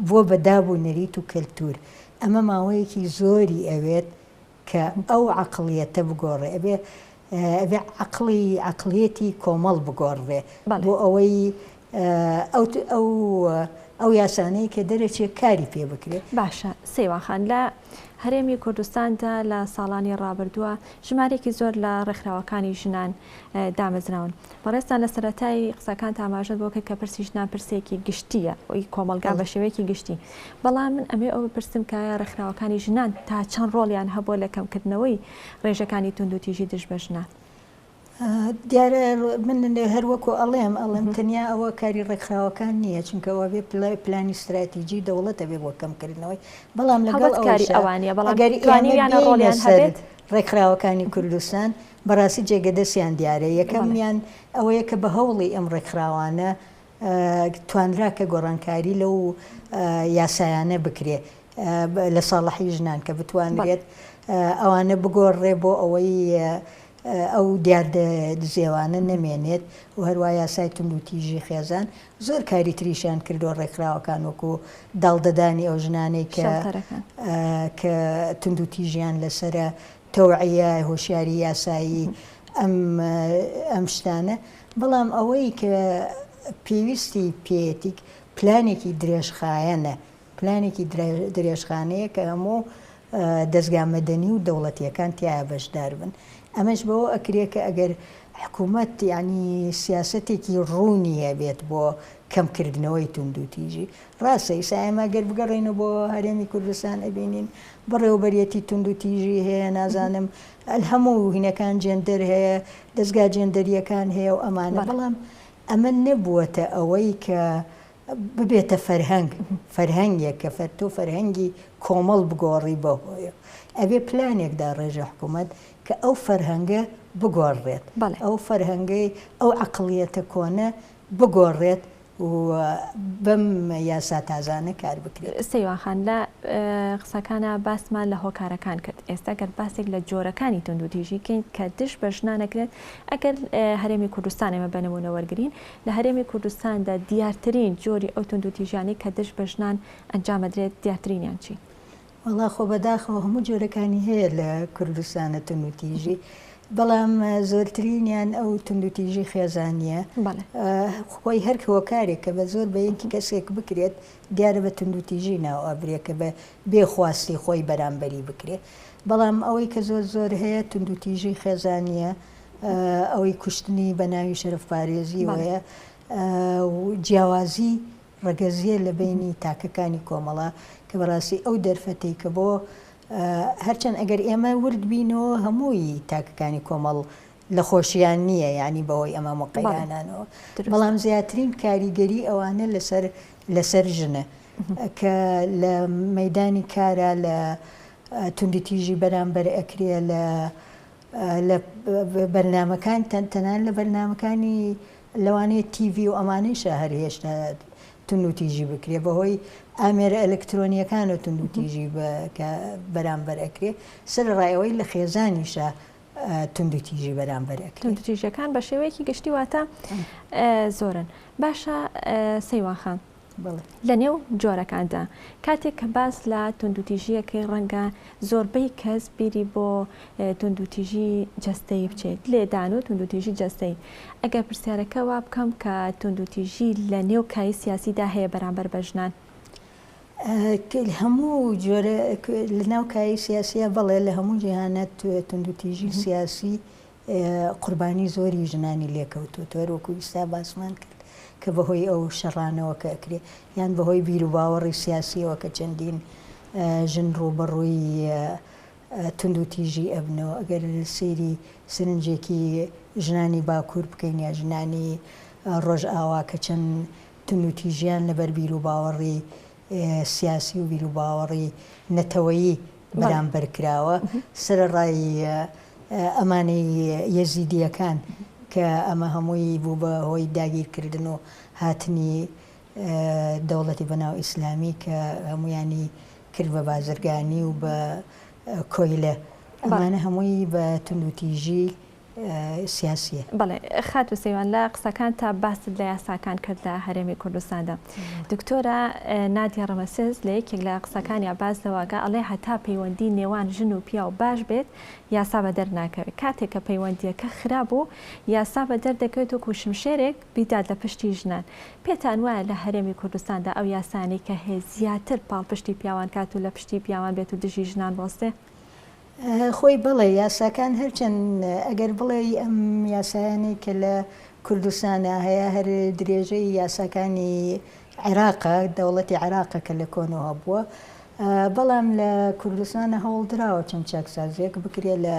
بووە بە داب و نەریت و کەلتوور. ئەمە ماوەیەکی زۆری ئەوێت کە ئەو عەقڵیەتە بگۆڕێ. ئەبێ ئەبێ عەقڵی عەقڵیەتی کۆمەڵ بگۆڕرێ بۆ ئەوەی ئەو ئەو ئەو یاسانەی کە دەرەچێ کاری پێ بکرێ. باشە سەیوان خان لە هەرێمی کوردستاندا لە ساڵانی ڕابردووە ژمارەیەکی زۆر لە ڕێکخراوەکانی ژنان دامەزراون. بەڕێزتان لە سەرەتای قسەکانتا ئاماژەت بۆ کرد کە پرسی ژنان پرسێکی گشتییە ی کۆمەڵگا بە شێوەیەکی گشتی، بەڵام من ئەمەوێ ئەوە بپرسم کە ئایا ڕێکخراوەکانی ژنان تا چەند ڕۆڵیان هەبووە لە کەمکردنەوەی ڕێژەکانی توندوتیژی دژ بە ژنان؟ دیارە من هەر وەکو ئەڵێم ئەڵێم تەنیا ئەوە کاری ڕێکخراوەکان نییە چونکە ئەوە بێ پلانی ستراتیجی دەوڵەتە بێ بۆ کەمکردنەوەی بەڵام لەگەڵ کاری ئەوانە بەڵام توانیویانە ڕۆڵیان هەبێت ڕێکخراوەکانی کوردستان بەڕاستی جێگە دەستیان دیارە یەکەمیان ئەوەیە کە بە هەوڵی ئەم ڕێکخراوانە توانرا کە گۆڕانکاری لەو یاسایانە بکرێ لە ساڵحی ژنان کە بتوانرێت ئەوانە بگۆڕێ بۆ ئەوەی ئەو دیاردە دزێوانە نەمێنێت و هەروا یاسای توندوتیژی خێزان زۆر کاری تریشیان کردووە ڕێکخراوەکان وەکو داڵدەدانی ئەو ژنانەی کە کە توندوتیژیان لەسەرە تەوعیە هۆشیاری یاسایی ئەم ئەم شتانە بەڵام ئەوەی کە پێویستی پێیەتی پلانێکی درێژخایەنە پلانێکی درێژخانەیە کە هەموو دەزگا مەدەنی و دەوڵەتییەکان تیایا بەشدار بن. ئەمەش بەوە ئەکرێ کە ئەگەر حکوومەت یانی سیاسەتێکی ڕوونی هەبێت بۆ کەمکردنەوەی توندوتیژی. ڕاستە ئیستا ئێمە گەر بگەڕێینەوە بۆ هەرێمی کوردستان ئەبینین بەڕێوەبەریەتی توندوتیژی هەیە نازانم هەموو هینەکان جێندەر هەیە دەزگا جێندەرییەکان هەیە و ئەمانە بەڵام ئەمە نەبووەتە ئەوەی کە ببێتە فەرهەنگ، فەرهەنگێک کە تۆ فەرهەنگی کۆمەڵ بگۆڕی بەهۆیەوە. ئەبێ پلانێک داڕێژێ حکوومەت کە ئەو فەرهەنگە بگۆڕێت. ئەو فەرهەنگەی، ئەو عەقڵیەتە کۆنە بگۆڕێت و بەم یاسا تازانە کار بکرێت. سەیوان خان، لە قسەکانا باسمان لە هۆکارەکان کرد، ئێستا گەر باسێک لە جۆرەکانی توندوتیژی کەین کە دژ بە ژنان ئەکرێت، ئەگەر هەرێمی کوردستان ئێمە بە نموونە وەرگرین، لە هەرێمی کوردستاندا دیارترین جۆری ئەو توندوتیژیانەی کە دژ بە ژنان ئەنجام ئەدرێت دیارترینیان چین؟ وەڵا خۆ بەداخەوە هەموو جۆرەکانی هەیە لە کوردستانە توندوتیژی بەڵام زۆرترینیان ئەو توندوتیژی خێزانیە خۆی هەر هۆکارێک کە بە زۆر بە یەکی کەسێک بکرێت دیارە بە توندوتیژی ناو ئەبرێ کە بە بێ خواستی خۆی بەرامبەری بکرێ بەڵام ئەوەی کە زۆر زۆر هەیە توندوتیژی خێزانیە ئەوەی کوشتنی بە ناوی شەرەفپارێزیەوەیە و جیاوازی ڕەگەزیە لە بەینی تاکەکانی کۆمەڵە کە بەڕاستی ئەو دەرفەتەی کە بۆ هەرچەند ئەگەر ئێمە ورد بینەوە هەمووی تاکەکانی کۆمەڵ لە خۆشیان نییە یعنی بەهۆی ئەمە قەیرانانەوە بەڵام زیاترین کاریگەری ئەوانە لەسەر لەسەر ژنە کە لە مەدانی کارە لە توندوتیژی بەرامبەر ئەکرێ لە لە بەرنامەکان تەنانەت لە بەرنامەکانی لەوانەیە تیڤی و ئەمانەیشا هەر هێشتا توندوتیژی بکرێ بەهۆی ئامێرە ئەلکترۆنیەکان و توندوتیژی کە بەرامبەر ئەکرێ سەرەڕای ئەوەی لە خێزانیشا توندوتیژی بەرامبەر ئەکرێ. توندوتیژیەکان بە شێوەیەکی گشتی واتە زۆرن. باشە سەیوان خان لە نێو جۆرەکاندا کاتێک کە باس لە توندوتیژییەکەی ڕەنگە زۆربەی کەس بیری بۆ توندوتیژی جەستەیی بچێت، لێدان و توندوتیژی جەستەیی. ئەگەر پرسیارەکە وا بکەم کە توندوتیژی لە نێو کایەی سیاسیدا هەیە بەرامبەر بە ژنان؟ هەموو جۆرە لە ناو کایەی سیاسییا بەڵێ لە هەموو جیهانە توندوتیژی سیاسی قوربانی زۆری ژنانی لێکەوتووەتەوە هەر وەکو ئیستا باسمان کرد کە بەهۆی ئەو شەڕانەوە کە ئەکرێ یان بەهۆی بیروباوەڕی سیاسیەوە کە چەندین ژن ڕووبەڕووی توندوتیژی ئەبنەوە ئەگەر سەیری سرنجێکی ژنانی باکوور بکەین یا ژنانی ڕۆژئاوا کە چەند توندوتیژیان لەبەر بیروباوەڕی سیاسی و بیروباوەڕی نەتەوەیی بەرامبەر کراوە، سەرەڕای ئەمانەی یەزیدییەکان کە ئەمە هەمووی بوو بە هۆی داگیرکردن و هاتنی دەوڵەتی بەناو ئیسلامی کە هەموویانی کرد بە بازرگانی و بە کۆیلە، ئەمانە هەمووی بە توندوتیژی. سیاسیە. بەڵێ خاتوو سەیوان لە قسەکانتا باست لە یاساکان کرد لە هەرێمی کوردستاندا. دکتۆرە نادیە ڕەمەسێز لە یەکێک لە قسەکانیا باس لەوەکا ئەڵێ هەتا پەیوەندی نێوان ژن و پیاو باش بێت یاسا بەدەر ناکەوێت کاتێک کە پەیوەندیەکە خراپ بوو یاسا بەدەر دەکەوێت وەکو شمشێرێک بیدات لە پشتی ژنان. پێتان وایە لە هەرێمی کوردستاندا ئەو یاسایانەی کە هەیە زیاتر پاڵپشتی پیاوان کات و لە پشتی پیاوان بێت و دژی ژنان بۆستێ؟ خۆی بەڵێ یاساکان هەرچەند ئەگەر بڵێی ئەم یاسایانەی کە لە کوردستانا هەیە هەر درێژەی یاساکانی عێراقە دەوڵەتی عێراقە کە لە کۆنەوە هەبووە بەڵام لە کوردستانە هەوڵدراوە چەند چاکسازیەک بکرێت لە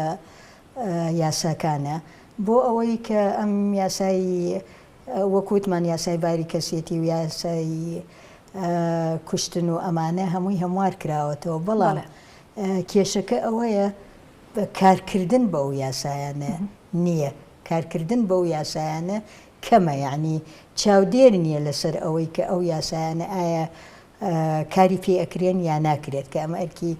یاساکانە بۆ ئەوەی کە ئەم یاسای وەک وتمان یاسای باری کەسێتی و یاسای کوشتن و ئەمانە هەمووی هەموار کراوەتەوە بەڵام کێشەکە ئەوەیە کارکردن بەو یاسایانە نییە کارکردن بەو یاسایانە کەمە یعنی چاودێر نییە لەسەر ئەوەی کە ئەو یاسایانە ئایا کاری پێ ئەکرێن یا ناکرێت کە ئەمە ئەرکی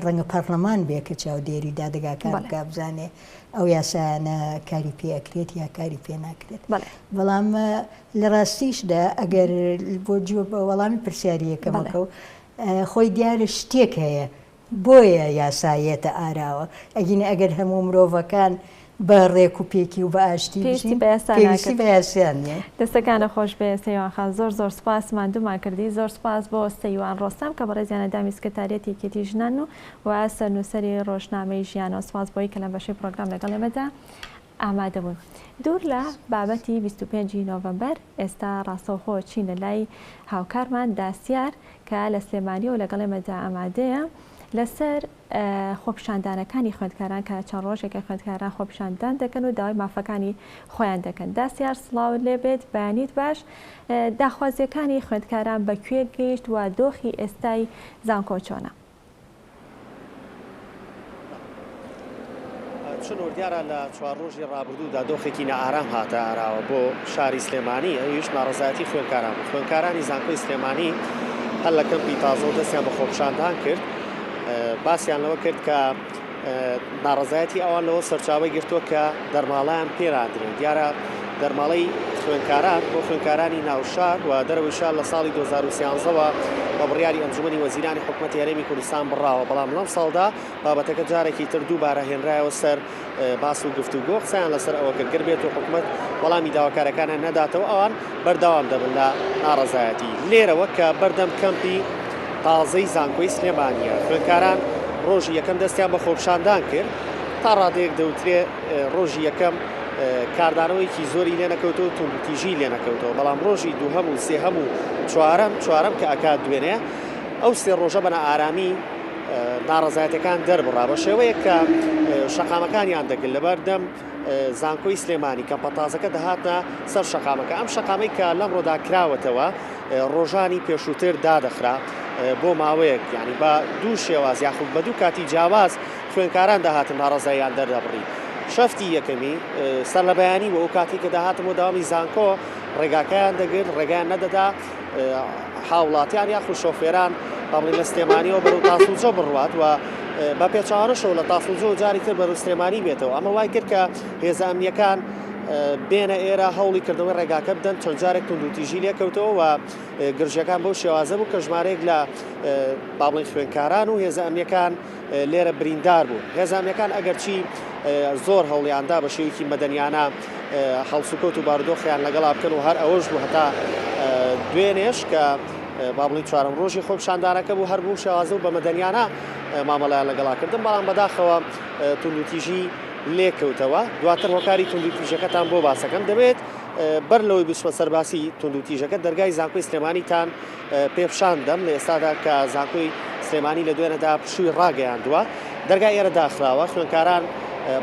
ڕەنگە پەڕلەمان بێ کە چاودێری دادگاکان بکا بزانێ ئەو یاسایانە کاری پێ ئەکرێت یا کاری پێ ناکرێت بەڵام لە ڕاستیشدا ئەگەر بۆ وەڵامی پرسیاری یەکەمەکە و خۆی دیارە شتێک هەیە بۆیە یاسا یەتە ئاراوە، ئەگینا ئەگەر هەموو مرۆڤەکان بە ڕێک و پێکی و بە ئاشتی بژین پێویستی بە یاسا نیە. دەستەکانت خۆش بێ سەیوان خان زۆر زۆر سوپاس ماندوومان کردی زۆر سوپاس بۆ سەیوان ڕۆستەم کە بەڕێزیان ئەندامی سکرتاریەتی یەکێتی ژنان و و سەرنووسەری ڕۆژنامەی ژیانەوە سوپاس بۆی کە لەم بەشەی پڕۆگرام لەگەڵ ئێمەدا ئامادە بوون. دوور لە بابەتی 25 ی نۆڤەمبەر ئێستا ڕاستەوخۆ چینە لای هاوکارمان داسیار کە لە سلێمانیەوە لەگەڵ ئێمەدا ئامادەیە لەسەر خۆپیشاندانەکانی خوێندکاران کە چەند ڕۆژێکە خوێندکاران خۆپیشاندان دەکەن و داوای مافەکانی خۆیان دەکەن. داسیار سڵاوت لێبێت بەیانیت باش داخوازیەکانی خوێندکاران بە کوێ گەیشت و دۆخی ئێستای زانکۆ چۆنە؟ چنور دیارە لە چوار ڕۆژی ڕابردوودا دۆخێکی نائارام هاتە ئاراوە بۆ شاری سلێمانی ئەویش ناڕەزایەتی خوێندکاران بوو خوێندکارانی زانکۆی سلێمانی هەر لە کەمپی تازەوە دەستیان بە خۆپیشاندان کرد باسیان لەوە کرد کە ناڕەزایەتی ئەوان لەوە سەرچاوەی گرتووە کە دەرماڵەیان پێنادرێت دیارە دەرماڵەی خوێندکاران بۆ خوێندکارانی ناوشار و دەرەوەی شار لە ساڵی 2013ەوە بە بڕیاری ئەنجومەنی وەزیرانی حکومەتی هەرێمی کوردستان بڕاوە بەڵام لەم ساڵدا بابەتەکە جارێکی تر دووبارە هێنرایەوە سەر باس و گفتوگۆ قسەیان لەسەر ئەوە کرد گەر بێت و حکومەت وەڵامی داواکارەکانیان نەداتەوە ئەوان بەردەوام دەبن لە ناڕەزایەتی لێرەوە کە بەردەم کەمپی تازەی زانکۆی سلێمانییە خوێندکاران ڕۆژی یەکەم دەستیان بە خۆپیشاندان کرد تا ڕادەیەک دەوترێ ڕۆژی یەکەم کاردانەوەیەکی زۆری لێ نەکەوتەوە توندوتیژی لێ نەکەوتەوە بەڵام ڕۆژی دووهەم و سێهەم و چوارەم چوارەم کە ئەکات دوێنێ ئەو سێ ڕۆژە بە نائارامی ناڕەزایەتەکان دەربڕا بە شێوەیەک کە شەقامەکانیان دەگرت لەبەردەم زانکۆی سلێمانی کەمپە تازەکە دەهاتنە سەر شەقامەکە ئەم شەقامەی کە لەمڕۆدا کراوەتەوە ڕۆژانی پێشووتر دادەخرا بۆ ماوەیەک یعنی بە دوو شێواز یاخود بە دوو کاتی جیاواز خوێنکاران دەهاتن ناڕەزاییان دەردەبڕی شەفتی یەکەمی سەر لە بەیانی و ئەو کاتی کە دەهاتن بۆ داوامی زانکۆ ڕێگاکەیان دەگرت ڕێگایان نەدەدا هاوڵاتیان یاخود شۆفێران با بڵێین لە سلێمانیەوە بەرەو تاسوجە بڕوات و بە پێچەوانەشەوە لە تاسوجە و جاری تر بەرەو سلێمانی بێتەوە ئەمە وای کرد کە هێزە ئەمنیەکان بێنە ئێرە هەوڵی کردنەوەی ڕێگاکە بدەن چەند جارێک توندوتیژی لێکەوتەوە و گرژیەکان بەو شێوازە بوو کە ژمارەیەک لە با بڵێین خوێندکاران و هێزە ئەمنیەکان لێرە بریندار بوون. هێزە ئەمنیەکان ئەگەرچی زۆر هەوڵیاندا بە شێوەیەکی مەدەنیانە هەڵسوکەوت و بارودۆخیان لەگەڵا بکەن و هەر ئەوەش بوو هەتا دوێنێش کە با بڵێین چوارەم ڕۆژی خۆپیشاندانەکە بوو هەر بوو شێوازە و بە مەدەنیانە مامەڵەیان لەگەڵا کردن بەڵام بەداخەوە توندوتیژی لێکەوتەوە دواتر هۆکاری توندوتیژەکەتان بۆ باسەکەم دەبێت بەر لەوەی بچمە سەر باسی توندوتیژەکە دەرگای زانکۆی سلێمانیتان پێ پیشان دەم لە ئێستادا کە زانکۆی سلێمانی لە دوێنەدا پشووی ڕاگەیاندووە دەرگای ئێرە داخراوە خوێندکاران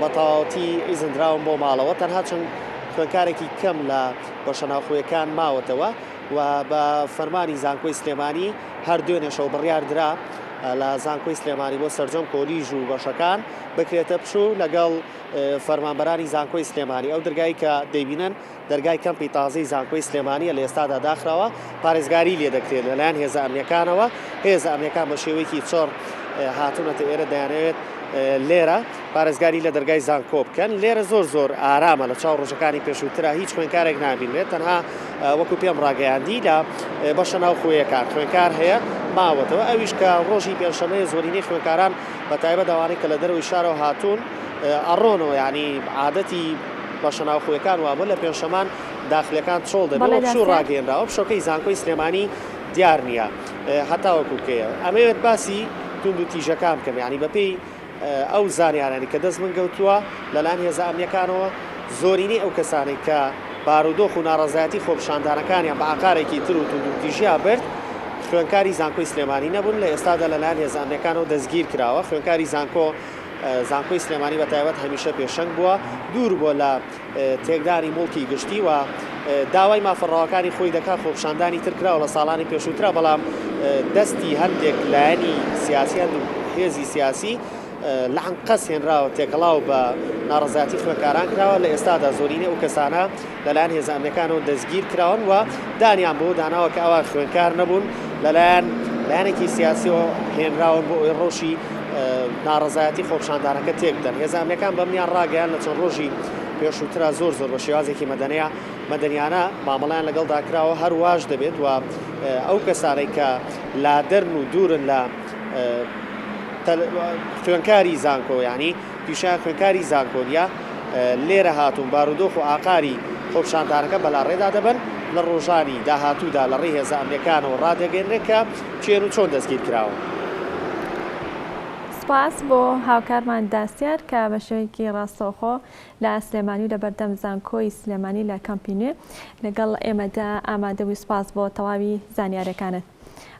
بە تەواوەتی ئیزن دراون بۆ ماڵەوە تەنها چەند خوێندکارێکی کەم لە بەشە ناوخۆیەکان ماوەتەوە و بە فەرمانی زانکۆی سلێمانی هەر دوێنێشەوە بڕیار درا لە زانکۆی سلێمانی بۆ سەرجەم کۆلیژ و بەشەکان بکرێتە پشوو لەگەڵ فەرمانبەرانی زانکۆی سلێمانی ئەو دەرگای کە دەیبینن دەرگای کەمپی تازەی زانکۆی سلێمانییە لە ئێستادا داخراوە، پارێزگاری لێدەکرێت لەلایەن هێزە ئەمنییەکانەوە، هێزە ئەمنییەکان بە شێوەیەکی چڕ هاتوونەتە ئێرە دەیانەوێت لێرە پارێزگاری لە دەرگای زانکۆ بکەن. لێرە زۆر زۆر ئارامە لە چاو ڕۆژەکانی پێشووترا هیچ خوێندکارێک نابینرێت، تەنها وەکو پێم ڕاگەیاندی لە بەشە ناوخۆیەکان خوێندکار هەیە ماوەتەوە، ئەویش کە ڕۆژی پێنجشەممەیە زۆرینەی خوێندکاران بە تایبەت ئەوانەی کە لە دەرەوەی شارەوە هاتوون ئەڕۆنەوە، یعنی عادەتی بەشە ناوخۆیەکان وابوو لە پێنجشەمان داخلەکان چۆڵ دەبێت و پشوو ڕاگەیەنراوە، پشۆکەی زانکۆی سلێمانی دیار نییە هەتاوەکو کەیە. ئەمەوێت باسی توندوتیژەکان بکەم، یعنی بەپێی ئەو زانیارانەی کە دەست من گەوتووە لەلایەن هێزە ئەمنییەکانەوە، زۆرینەی ئەو کەسانەی کە بارودۆخ و ناڕەزایەتی خۆپیشاندانەکانیان بە ئاقارێکی تر و توندوتیژیا برد، خوێندکاری زانکۆی سلێمانی نەبوون، لە ئێستادا لەلایەن هێزە ئەمنییەکانەوە دەستگیر کراوە. خوێندکاری زانکۆ زانکۆی سلێمانی بە تایبەت هەمیشە پێشەنگ بووە، دوور بووە لە تێکدانی موڵکی گشتی و داوای مافە ڕەواکانی خۆی دەکات، خۆپیشاندانی تر کراوە لە ساڵانی پێشووترا، بەڵام دەستی هەندێک لایەنی سیاسی هەندێک هێزی سیاسی لە ئەنقەست هێنراوە تێکەڵاو بە ناڕەزایەتی خوێندکاران کراوە. لە ئێستادا زۆرینەی ئەو کەسانە لەلایەن هێزە ئەمنیەکانەوە دەستگیر کراون و دانیان بەوە داناوە کە ئەوان خوێندکار نەبوون، لەلایەن لایەنێکی سیاسیەوە هێنراون بۆ ئەوەی ڕەوشی ناڕەزایەتی خۆپیشاندانەکە تێکبدەن. هێزە ئەمنیەکان بە منیان ڕاگەیاند لە چەند ڕۆژی پێشووترا زۆر زۆر بە شێوازێکی مەدەنیە مەدەنیانە مامەڵەیان لەگەڵدا کراوە، هەر واش دەبێت و ئەو کەسانەی کە لادەرن و دوورن لە خوێندکاری زانکۆ یانی پیشەیان خوێندکاری زانکۆ نییە لێرە هاتوون بارودۆخ و ئاقاری خۆپیشاندانەکە بەلاڕێدا دەبەن، لە ڕۆژانی داهاتوودا لە ڕێی هێزە ئەمنییەکانەوە ڕادەگەیەنرێت کە کێن و چۆن دەستگیر کراون. سپاس بۆ هاوکارمان داستیار کە بە شێوەیەکی ڕاستەوخۆ لە سلێمانی و لە بەردەم زانکۆی سلێمانی لە کەمپی نوێ لەگەڵ ئێمەدا ئامادەبووی، سپاس بۆ تەواوی زانیارەکانت.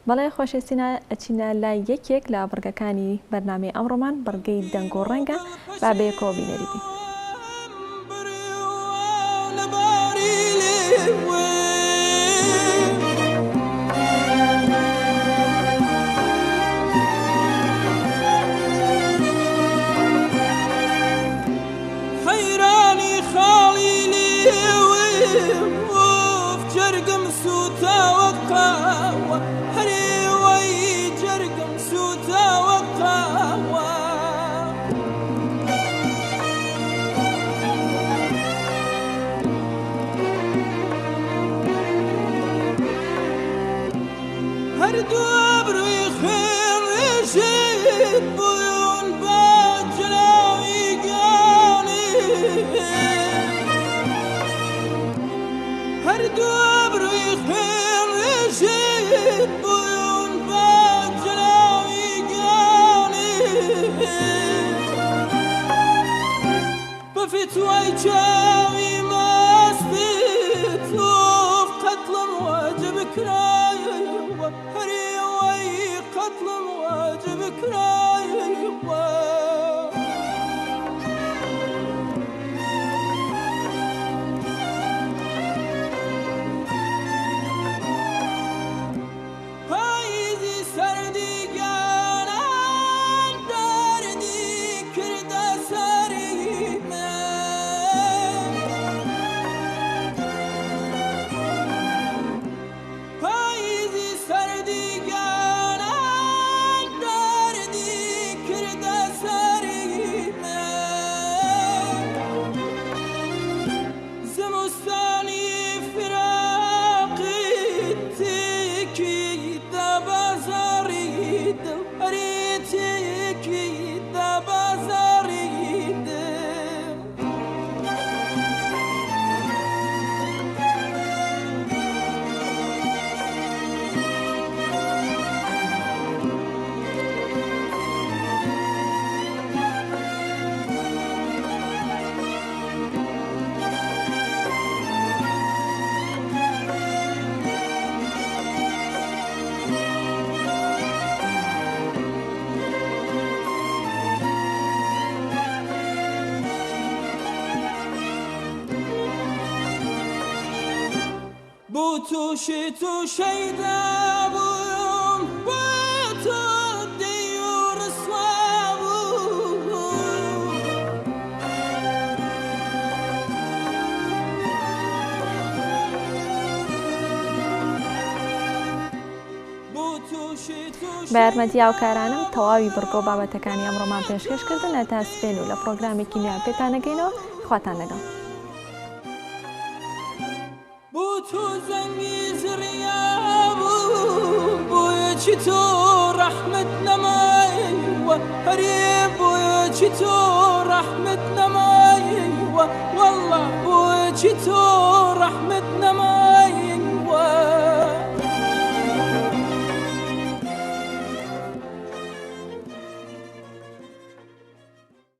بەڵێ خۆشەویستینا ئەچینە لای یەکێک لە بڕگەکانی بەرنامەی ئەمڕۆمان بڕگەی دەنگ و ڕەنگە با بەیەکەوە بینەری بین. حەیرانی خاڵی لێوم ئوف جەرگم سووتاوە قاوە هەرێ وەی جەرگم سووتاوە قاوە. هەردوو ئەبرووی خوێن ڕێژت بوون بە جراوی گیانی هەردوو ئەبرووی خوێن ڕێژت بوون بە جراوی گیانی بە فتوای چاوی مەستت ئوف قەتڵم واجب کرایەوە هەرێ وەی قەتڵم واجب کرایەوە. پاییزی سەردی گیانم دەردی کردە سەری من پاییزی سەردی گیانم دەردی کردە سەری من زمستانی فراقی تێکی دا بازاڕی دڵ ئەرێ تێکی دا بازاڕی دڵ. بۆ تۆ شێت و شەیدا بووم بۆ تۆ دەی و ڕسوا بووم. بە یارمەتی هاوکارانم تەواوی بڕگە و بابەتەکانی ئەمڕۆمان پێشکەش کردن هەتا سبەین و لە پڕۆگرامێکی نوێ پێتان ئەگەینەوە خواتان لەگەڵ. بۆ تۆ زەنگی زڕیابووم بۆیە چی تۆ ڕەحمت نەمایەوە هەرێ بۆیە چی تۆ ڕەحمت نەمایەوە واللە بۆیە چی تۆ ڕەحمت نەمایەوە.